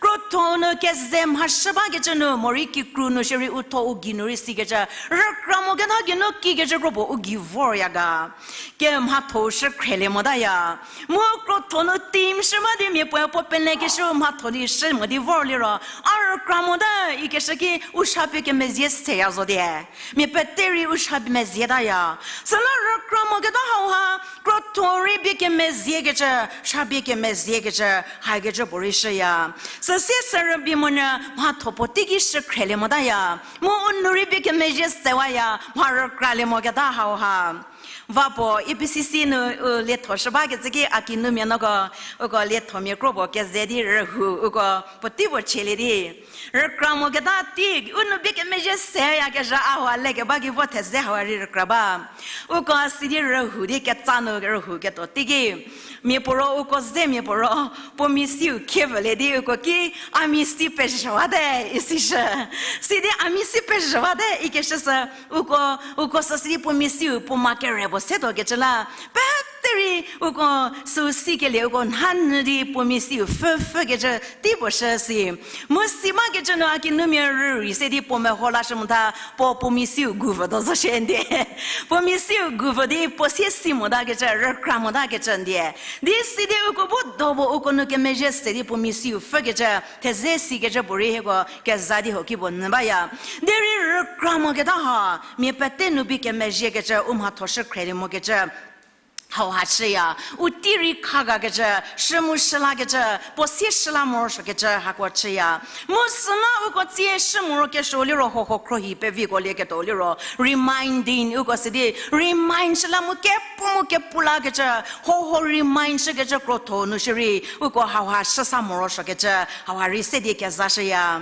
Krotho nu keze mhashü bakecü nu, morei kikru nu shierei utho u gei nu rei sikecü, rükra moketa geinu kikecü kro puo u gei vorya ga. Kemhatho shü khrelie motaya. Mu krotho nu team shü ba di mia puoe puo pelekeshü mhatho di shü mo di vorliro, a rükra mota ikeshü ki u shapie kemezie seya zo die. Mia pete rei u shapie mezietaya. Süla rükra moketa hauha, krotho rei bie kemeziekecü, shapie kemeziekecü, hakecü puo rei shüya. Süsie sürübei monyü mhatho puo teiki shü khrelie motaya. Mu u nou rei bie kemezhie sewaya, mha rükralie moketa hauha. Va puo E B C C nu u lietho shü bakecü ki a kinumia nuoko, uko liethomia kro puo keze di rühou uko puotei puo chielie di. Rükra moketa tei, u nu bie kemezhie seyakezha a hau lekeba ki vo theze hau rei rükra ba. Uko sidi rühou di ketsa nu rühou ketuo teiki. Mia puo ro uko ze mia puo ro, puo misiu khie vülie di uko ki, a misi pezhüwate, isishü. Sidi a misi pezhüwate, ikeshü sü, uko, uko sü sidi puo misiu puo ma kere puo se tuokecü la. Peterei uko süu sikelie uko nhanyü di puo misiu pfhüpfhükecü tei puo shü si. Mu si bakecü nu a kinumia rürei se di puo meho lashü motha puo puo misiu gu vütuo zo shie ndie. Puo misiu gu vü di puo sie si motakecü, rükra motakecü ndie. Di sidi uko bu do puo uko nu kemezhie se di puo misiu pfhükecü, theze sikecü puorei hieko keza di ho ki puo nyü baya. Derei rükra moketa ha, mia pete nu bie kemezhiekecü u mhatho shü khrelie mokecü hauha chüya. U tei rei khagakecü, shü mu shülakecü, puo sie shüla morosuokecü hako chüya. Mu süla uko tsie shü morokesuo liro hoho khrohi peviko lieketuo liro reminding uko sidi remind shüla mu kepu mu kepu lakecü, hoho remind shükecü krotho nu shierei uko hauha shüsa morosuokecü hauha rei se di keza shüya.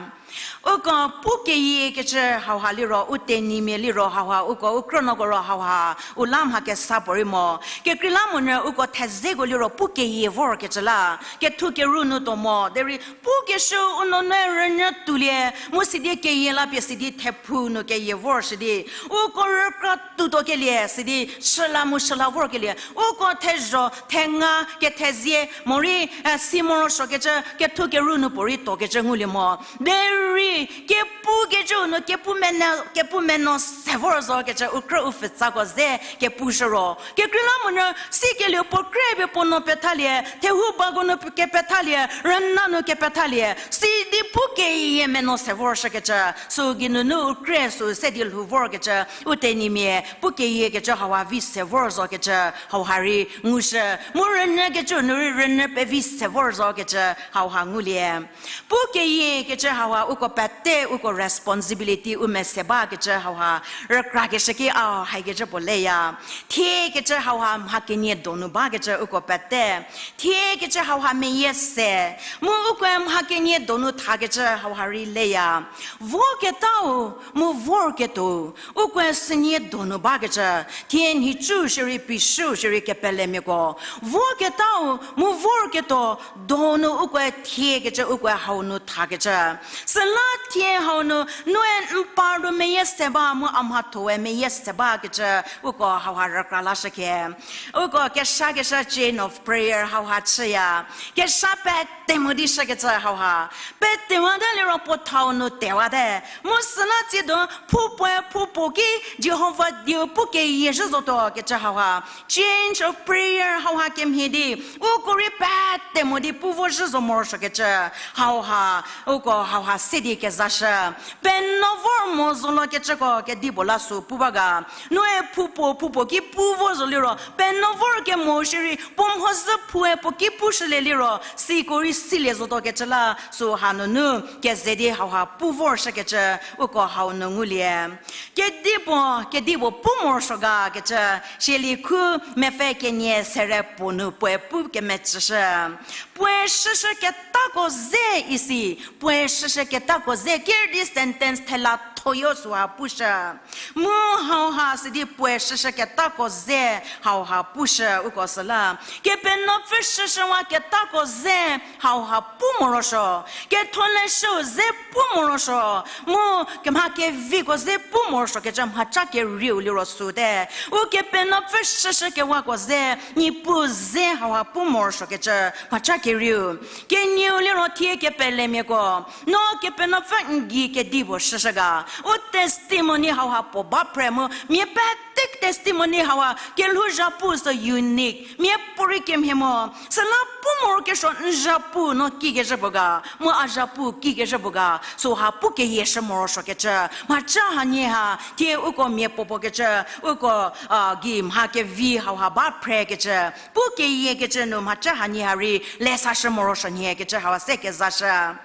Uko pu keyiekecü hauha liro, u tenyimia liro hauha, uko u krünuoko ro hauha u la mha kesa puorei mo. Kekreilamonyü uko thezeko liro pu keyie vorkecü la, kethu keru nu tuo mo. Derei pukeshü u nuonuo rünyü tuolie, mu sidi keyie la pie sidi thephu nu keyie vorshü di. Uko rükra tuotuo kelie, sidi shüla mu shüla vorkelie. Uko thezho, thenga, kethezie, morei, eh, si morosuokecü, kethu keru nu puorei tuokecü ngulie mo. Derei, kepukecüu nu kepu meno, kepu meno se vor zokecü, u krü u pfütsako ze kepushü ro. Kekreilamonyü, sikelieu puo krüpie puo nuo pethalie, thehou bako nu kepethalie, rüna nu kepethalie, sidi pu keyie meno se vorshükecü, süu geinunu u krü süu se di lhou vorkecü, u tenyimia, pu keyiekecü hauha vi se vor zokecü, hauha rei ngushü, mu rünyükecüu nu rei rünyü pevi se vor zokecü, hauha ngulie. Pu keyiekecü hauha uko pete uko responsibility u mese bakecü hauha rükrakeshü ki a haikecü puo leya. Thiekecü hauha mha kenie donu bakecü uko pete. Thiekecü hauha meyie se. Mu ukoe mha kenie donu thakecü hauha rei leya. Voketau mu vorketuo, ukoe sünie donu bakecü, thie nhicu shierei pishü shierei kepelemiako. Voketau mu vorketuo donu ukoe thiekecü ukoe hau nu thakecü. Süla thie hau nu, noe n par nu meyie se ba mu a mhathoe meyie se bakecü, uko hauha rükra lashükhie. Uko kesha kesha chain of prayer hauha chüya. Kesha pete mo di shükecü hauha. Petewate liro puo thau nu tewate. Mu süla tsiedo phupoe phupuo ki Jihova dieu pu keyie zhü zotuo kecü hauha. Chain of prayer hauha kemhie di. Uko rei pete mo di pu vo zhü zo morosuokecü. Hauha, uko hauha se di kezashü. Penuo vor mo zolokecüko kedipuo la sü pu ba ga. Noe phupuo phupuo ki pu vo zo liro, penuo vor kemo shierei, puo mhodzü phue puo ki pushülie liro, siko rei silie zotuo kecü la, süu hanunu, keze di hauha pu vorshükecü, uko hau nu ngulie. Kedipuo, kedipuo pu morosuo ga kecü, Sielie khu mepfü kenie sere puo nu puoe pu kemecüshü. Puoe shüshü ketako ze isi, puoe shüshü ketako ze, ker di sentence thela thoyo süha pushü. Mu hauha sidi puoe shüshü ketako ze hauha pushü uko süla. Kepenuopfü shüshüwa ketako ze hauha pu morosuo. Ketholeshüu ze pu morosuo. Mu kemha keviko ze pu morosuokecü mhaca kerieu liro süte. Ukepenuopfü shüshükewako ze, Niepuu ze hauha pu morosuokecü mhaca kerieu. Kenieu liro thie kepelemiako. No Kepenuopfü n gei kedipuo shüshü ga. U testimony hauha puo ba phre mu, mia pete testimony hauha kelhouzha pu sü unique. Miapuorei kemhie mo. Süla Pu morokesuo n zhapu no kikezhü puo ga, mu a zhapu kikezhü puo ga, süha pu keyieshü morosuokecü, mhaca hanie ha, thie uko mia puopuo kecü, uko, a, gei mha kevi hauha ba phrekecü, pu keyiekecü nu mhaca hanie ha rei, lesashü morosuo nhiekecü hauha se kezashü.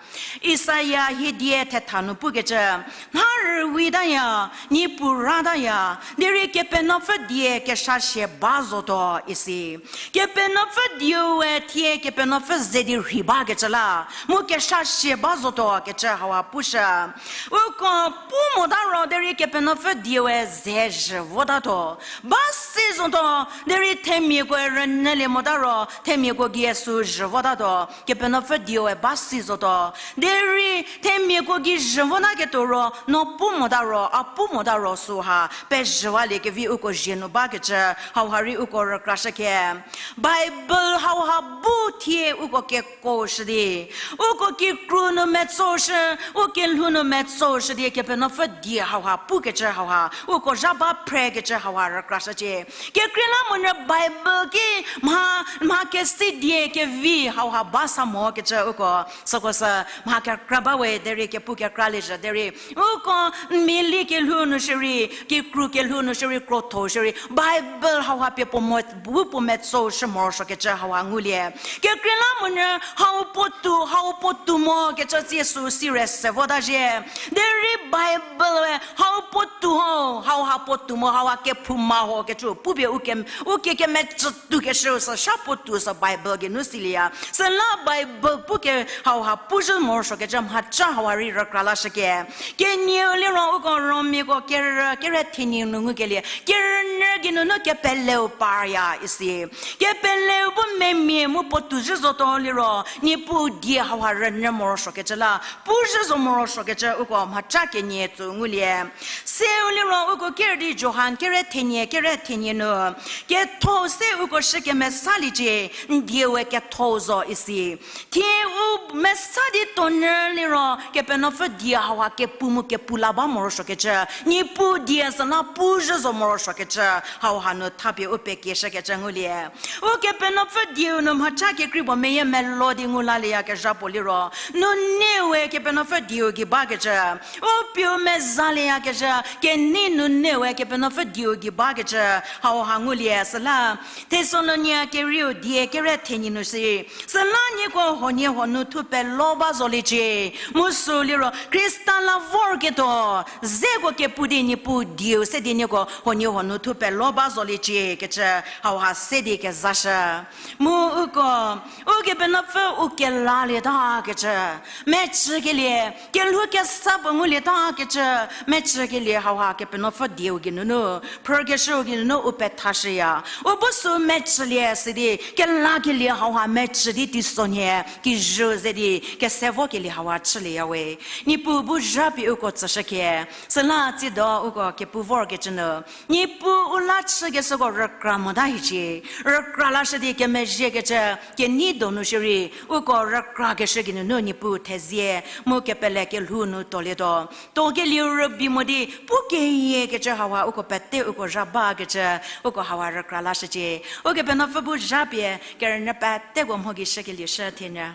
Isaia hiedie thetha nu pukecü, mha rüwitaya, niepu rataya, derei Kepenuopfü die keshashie ba zotuo isi. Kepenuopfü dieue thie Kepenuopfü ze di rhei bakecü la, mu keshashie ba zotuo kecü hauha pushü. Uko pu mota ro derei Kepenuopfü dieue ze zhü votatuo. Ba si zotuo, derei themiakoe rünyülie mota ro, themiako gei sü zhü votatuo, Kepenuopfü dieue ba si zotuo. Derei themiako gei zhü votaketuo ro, no pu mota ro, a pu mota ro süha, pezhüwalie kevi uko zie nu bakecü, hauha rei uko rükrashü khe. Bible hauha bu thie uko kekuoshü di, uko kikru nu metsoshü, u kelhou nu metsoshü di Kepenuopfü die hauha pukecü hauha, uko zha ba phrekecü hauha rükrashücie. Kekreilamonyü Bible ki mha, mha kesi die kevi hauha ba sa mokecü uko süko sü mha kekra ba we derei kepu kekra liezhü derei uko n mili kelhou nu shierei, kikru kelhou nu shierei, krotho shierei, Bible hauha pie puo mo, bu puo metsoshü morosuokecü hauha ngulie. Kekreilamonyü hau puotou, hau puotou mokecü tsie sü si re se vota zhie. Derei Bible-e hau puotou ho, hauha puotou mo, hauha kephouma ho kecü pupie u ke, u ke kemecü toukeshüu sü sha puotou sü Bible geinu silieya. Süla Bible puke hauha puzhü morosuokecü mhaca hauha rei rükra lashüke. Kenieu liro uko Romiako kerü, kere thenie nu ngukelie. Kerünyü geinunu kepeleu parya isi. Kepeleu bu memia mu puo touzhü zotuo liro, Niepuu die hauha rünyü morosuokecü la, puzhü zo morosuokecü uko mhaca kenie tsü ngulie. Seu liro uko ker di Johan kere thenie, kere thenie nu, ketho se uko shü kemesaliecie, n die we ketho zo isi. Thie u mesa di tuonyü liro, Kepenuopfü die hauha kepu mu kepu la ba morosuokecü, Niepuu die süla puzhü zo morosuokecü, hauha nu thapie u pekieshükecü ngulie. Ukepenuopfü dieu nu mhaca kekrei puo meyiemeluo di ngu lalieyakezha puo liro, nuneu we Kepenuopfü dieu gei bakecü, u pieu mezalieyakezha, kenei nuneu we Kepenuopfü dieu gei bakecü, hauha ngulie süla. Thessalonia kerieu die kere thenie nu si, süla nieko huoniehuo nu thu pelo ba zoliecie, mu sü liro Khrista la vorketuo, zeko kepu di Niepuu dieu se di nieko huoniehuo nu thu pelo ba zoliecie kecü, hauha se di kezashü. Mu uko, Ukepenuopfü u kelalieta kecü, mecükelie, kelhou kesa puo ngulieta kecü, mecükelie hauha Kepenuopfü dieu geinunu, phrükeshüu geinunu u pethashüya. U bu sü mecülie sidi, kelakelie hauha mecü di teisonhie, kijü ze di, kese vokelie hauha chülieya we. Niepuu bu zhapie uko tsüshükhie, süla tsido uko kepu vorkecü nu. Niepuu u la chükeshüko rükra mota hiecie, rükra lashü di kemezhiekecü, kenei donu shierei, uko rükrakeshü geinunu Niepuu thezie, mu kepele kelhou nu tuolietuo. Tuokelieu rübei mo di, pu keyiekecü hauha uko pete uko zha bakecü, uko hauha rükra lashücie. Ukepenuopfü bu zhapie, kerünyü peteko mho gei shükelie shü thienyü.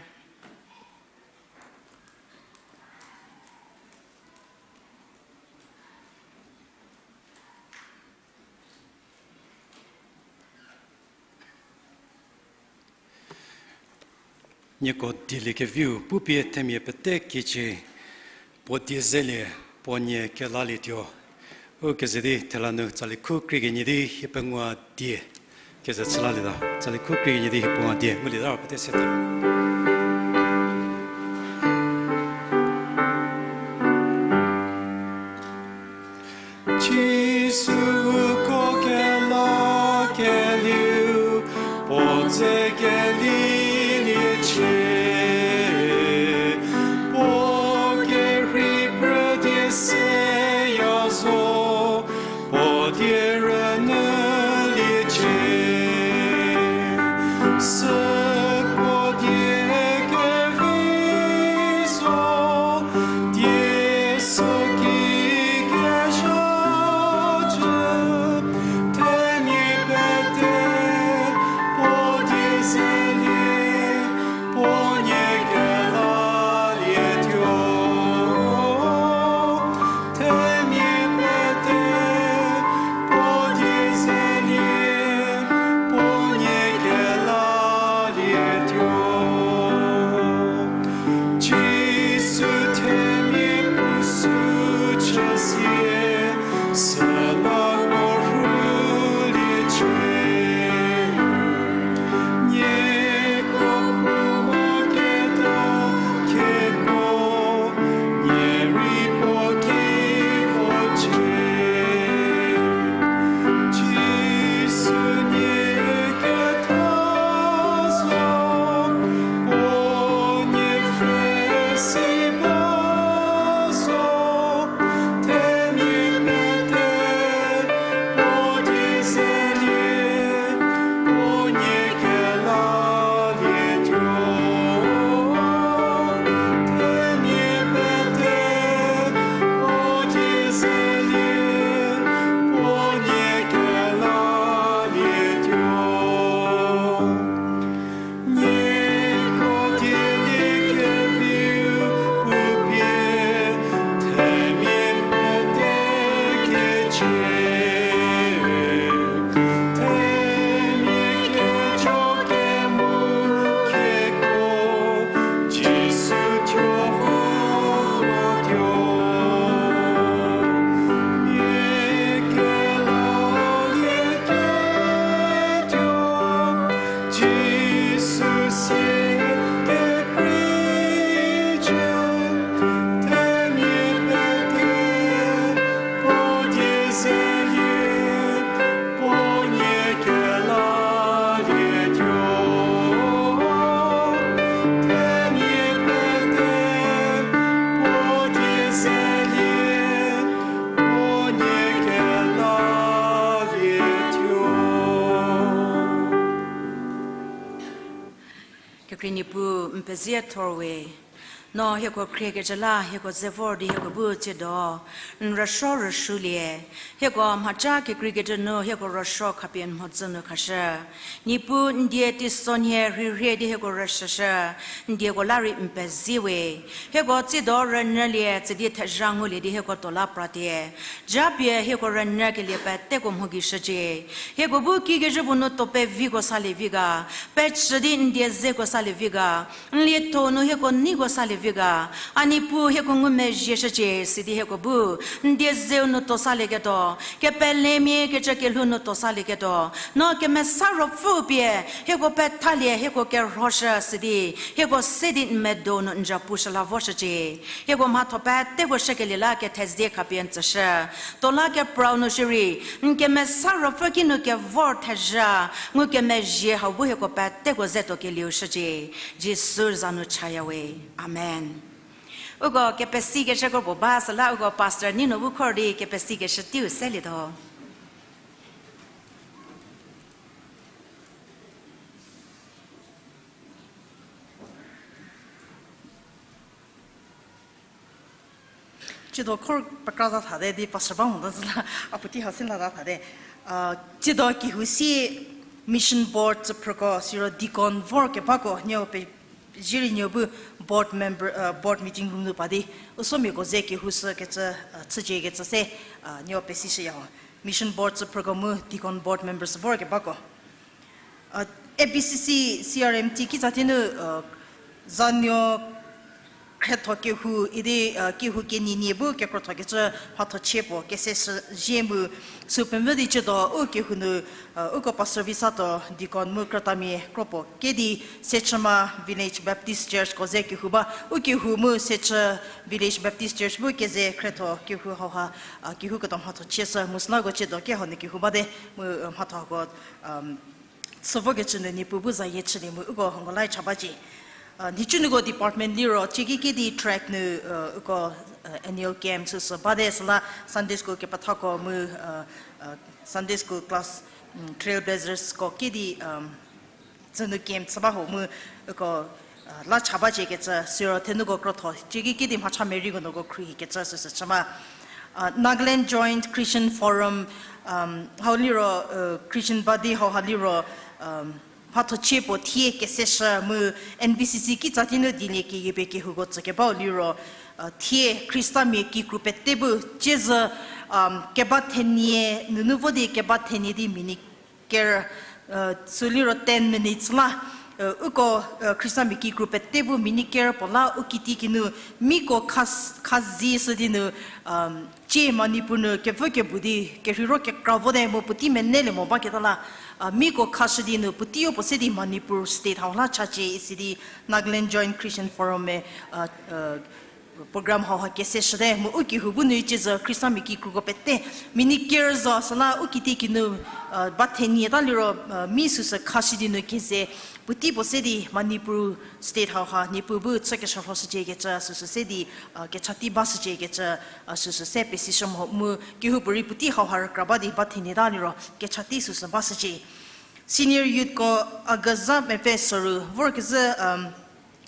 Nieko dieliekeviu pupie themia pete kicie, puo die zelie, puo nie kelalietuo. Ukeze di thela nu tsali khu krie kenie di hie pengou die keze chülalieta. Tsali khu krie kenie di hie pengou die ngulieta ro pete seta. Jisu uko kelakelieu, puo ze keliliecie, puo kerhei phrü die seya zo, puo die rünyüliecie. Süko die Pu n pezie thor we. No hieko khriekecü la hieko ze vor di hieko bu tsiedo n rüsuo rüsuolie. Hieko mhaca kekreikecü nu hieko rüsuo khapie n mhodzü nu khashü. Niepuu n die teisonhie rhirhie di hieko rüshüshü, n dieko la rei n pezie we. Hieko tsiedo rünyülie tsü di thezha ngulie di hieko tuo la pratie. Japie hieko rünyükelie peteko mho gei shücie. Hieko bu kikezhü puo nu tuo peviko salie vi ga, pechü di n die zeko salie vi ga, n lietho nu hieko neiko salie vi ga, a Niepuu hieko ngumezhie shücie sidi hieko bu n die zeu nu tuo salieketuo, kepelemia kecü kelhou nu tuo salieketuo, no Kemesa Ruopfü pie hieko pethalie hieko kerhoshü sidi, hieko se di n medo nu n ja pushü la voshücie. Hieko mhatho peteko shükelie la kethezie khapie n tsüshü. Tuo la keprau nu shierei, n Kemesa Ruopfü kinu kevor thezha, ngukemezhie hau bu hieko peteko ze tuo kelieu shücie. Jisu za nu chaya we. Amen. Uko kepesikeshü kro puo ba süla uko pastor Nino bu khor di kepesikeshü teiu selietuo. Tsiedo khor pekra za thate di pastor ba mo ta zü la, a puotei hau se la ta thate. A, tsiedo kehou sie mission board tsüphrüko siro deacon vor kebako nieu pe, zierei nieu bu board member, a, board meeting room nu pa di, u somiako ze kehou sü kecü, a, chücie kecü se, a, nieu pesishüya ho. Mission board tsüphrüko mu deacon board members vor kebako. A, A B C C, C R M T kitsa tei nu, a, zanuo khrietho kehou idi, a, kehou kenienie bu kekrothokecü mhathochie puo kese shüzie mu, sü pemvü di tsiedo u kehou nu, a, uko pastor Visatuo deacon mu krütamia kro puo kedi Sechüma Village Baptist Church ko ze kehou ba, u kehou mu Sechü Village Baptist Church bu keze khrietho kehou hauha, a, kehouketuo mhathochie shü mu süla uko tsiedo ke hau nu kehou bate mu, a, mhatho hako, um, chü vokecü nu Niepuu bu zayie chülie mu uko hako la cha bacie. A, nhicunuoko department liro ciekikedi track nu, a, uko, a, annual camp süsü bate süla Sunday school kepethako mu, a, a, Sunday school class, mm, Trailblazers ko kedi, um, tsünu camp chü ba ho mu uko, a, la cha bacie kecü siro thenuko krotho ciekikedi mhacha meriko nuko khruohikecü süsü chü ma. A, Nagaland Joint Christian Forum, um, hau liro, a, Christian body hauha liro, um, mhathochie puo thie kese shü mu N B C C kitsa tei nu dilie keyie pie kehouko tsükebau liro, a, thie Khristamia kikru pete bu ciezü, um, keba thenie nunu vo di keba thenie di minute ker, a, sü liro ten minutes la, a, uko, a, Khristamia kikru pete bu minute ker puo la u kiti kinu miko khaz-, khazie shü di nu, um, cie Manipur nu kevü kebu di kerheiro kekra vote mu puotei menelie mo baketa la, a, miko khashü di nu puotei-o puo se di Manipur state hau la chacie isi di Nagaland Joint Christian Forum-e, a, a, program hauha kese shüte mu u kehou bu nu ciezü Khristamia kikruko pete minute ker zo süla u kiti kinu, a, ba thenie ta liro, a, mi süsü khashü di nu keze puotei puo se di Manipur state hauha Niepuu bu chü keshürhoshücie kecü süsü se di, a, kecha tei bashücie kecü, a, süsü se pesishü mo mu kehoupuorei puotei hauha rükra ba di ba thenie ta liro kecha tei süsü bashücie. Senior youthko August za mepfü soru vorkezhü, um,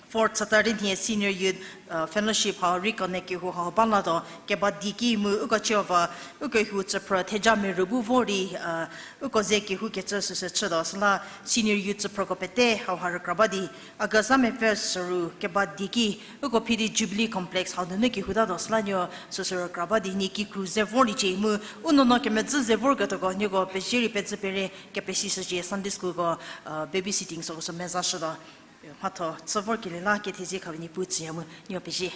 fourth Saturday nhie Senior Youth, uh, Fellowship hau reconnect kehou hau ba latuo keba di ki mu uko cieva, u kehou tsüphrü theja meru bu vor di, uh, uko ze kehou kecü süsü chütuo süla Senior Youth tsüphrüko pete hauha rükra ba di August za mepfü soru keba di ki uko phi di Jubilee Complex hau nunu kehou tatuo süla nieko süsü rükra ba di nie kikru ze vorliecie mu u nuonuo kemedzü ze vorketuoko nieko pezie rei pezü pere kepesishücie Sunday schoolko, uh, babysitting süko sü mezashütuo. Mhatho chü vorkelie la kethezie khapie Niepuu tsüya mu nieko pezie.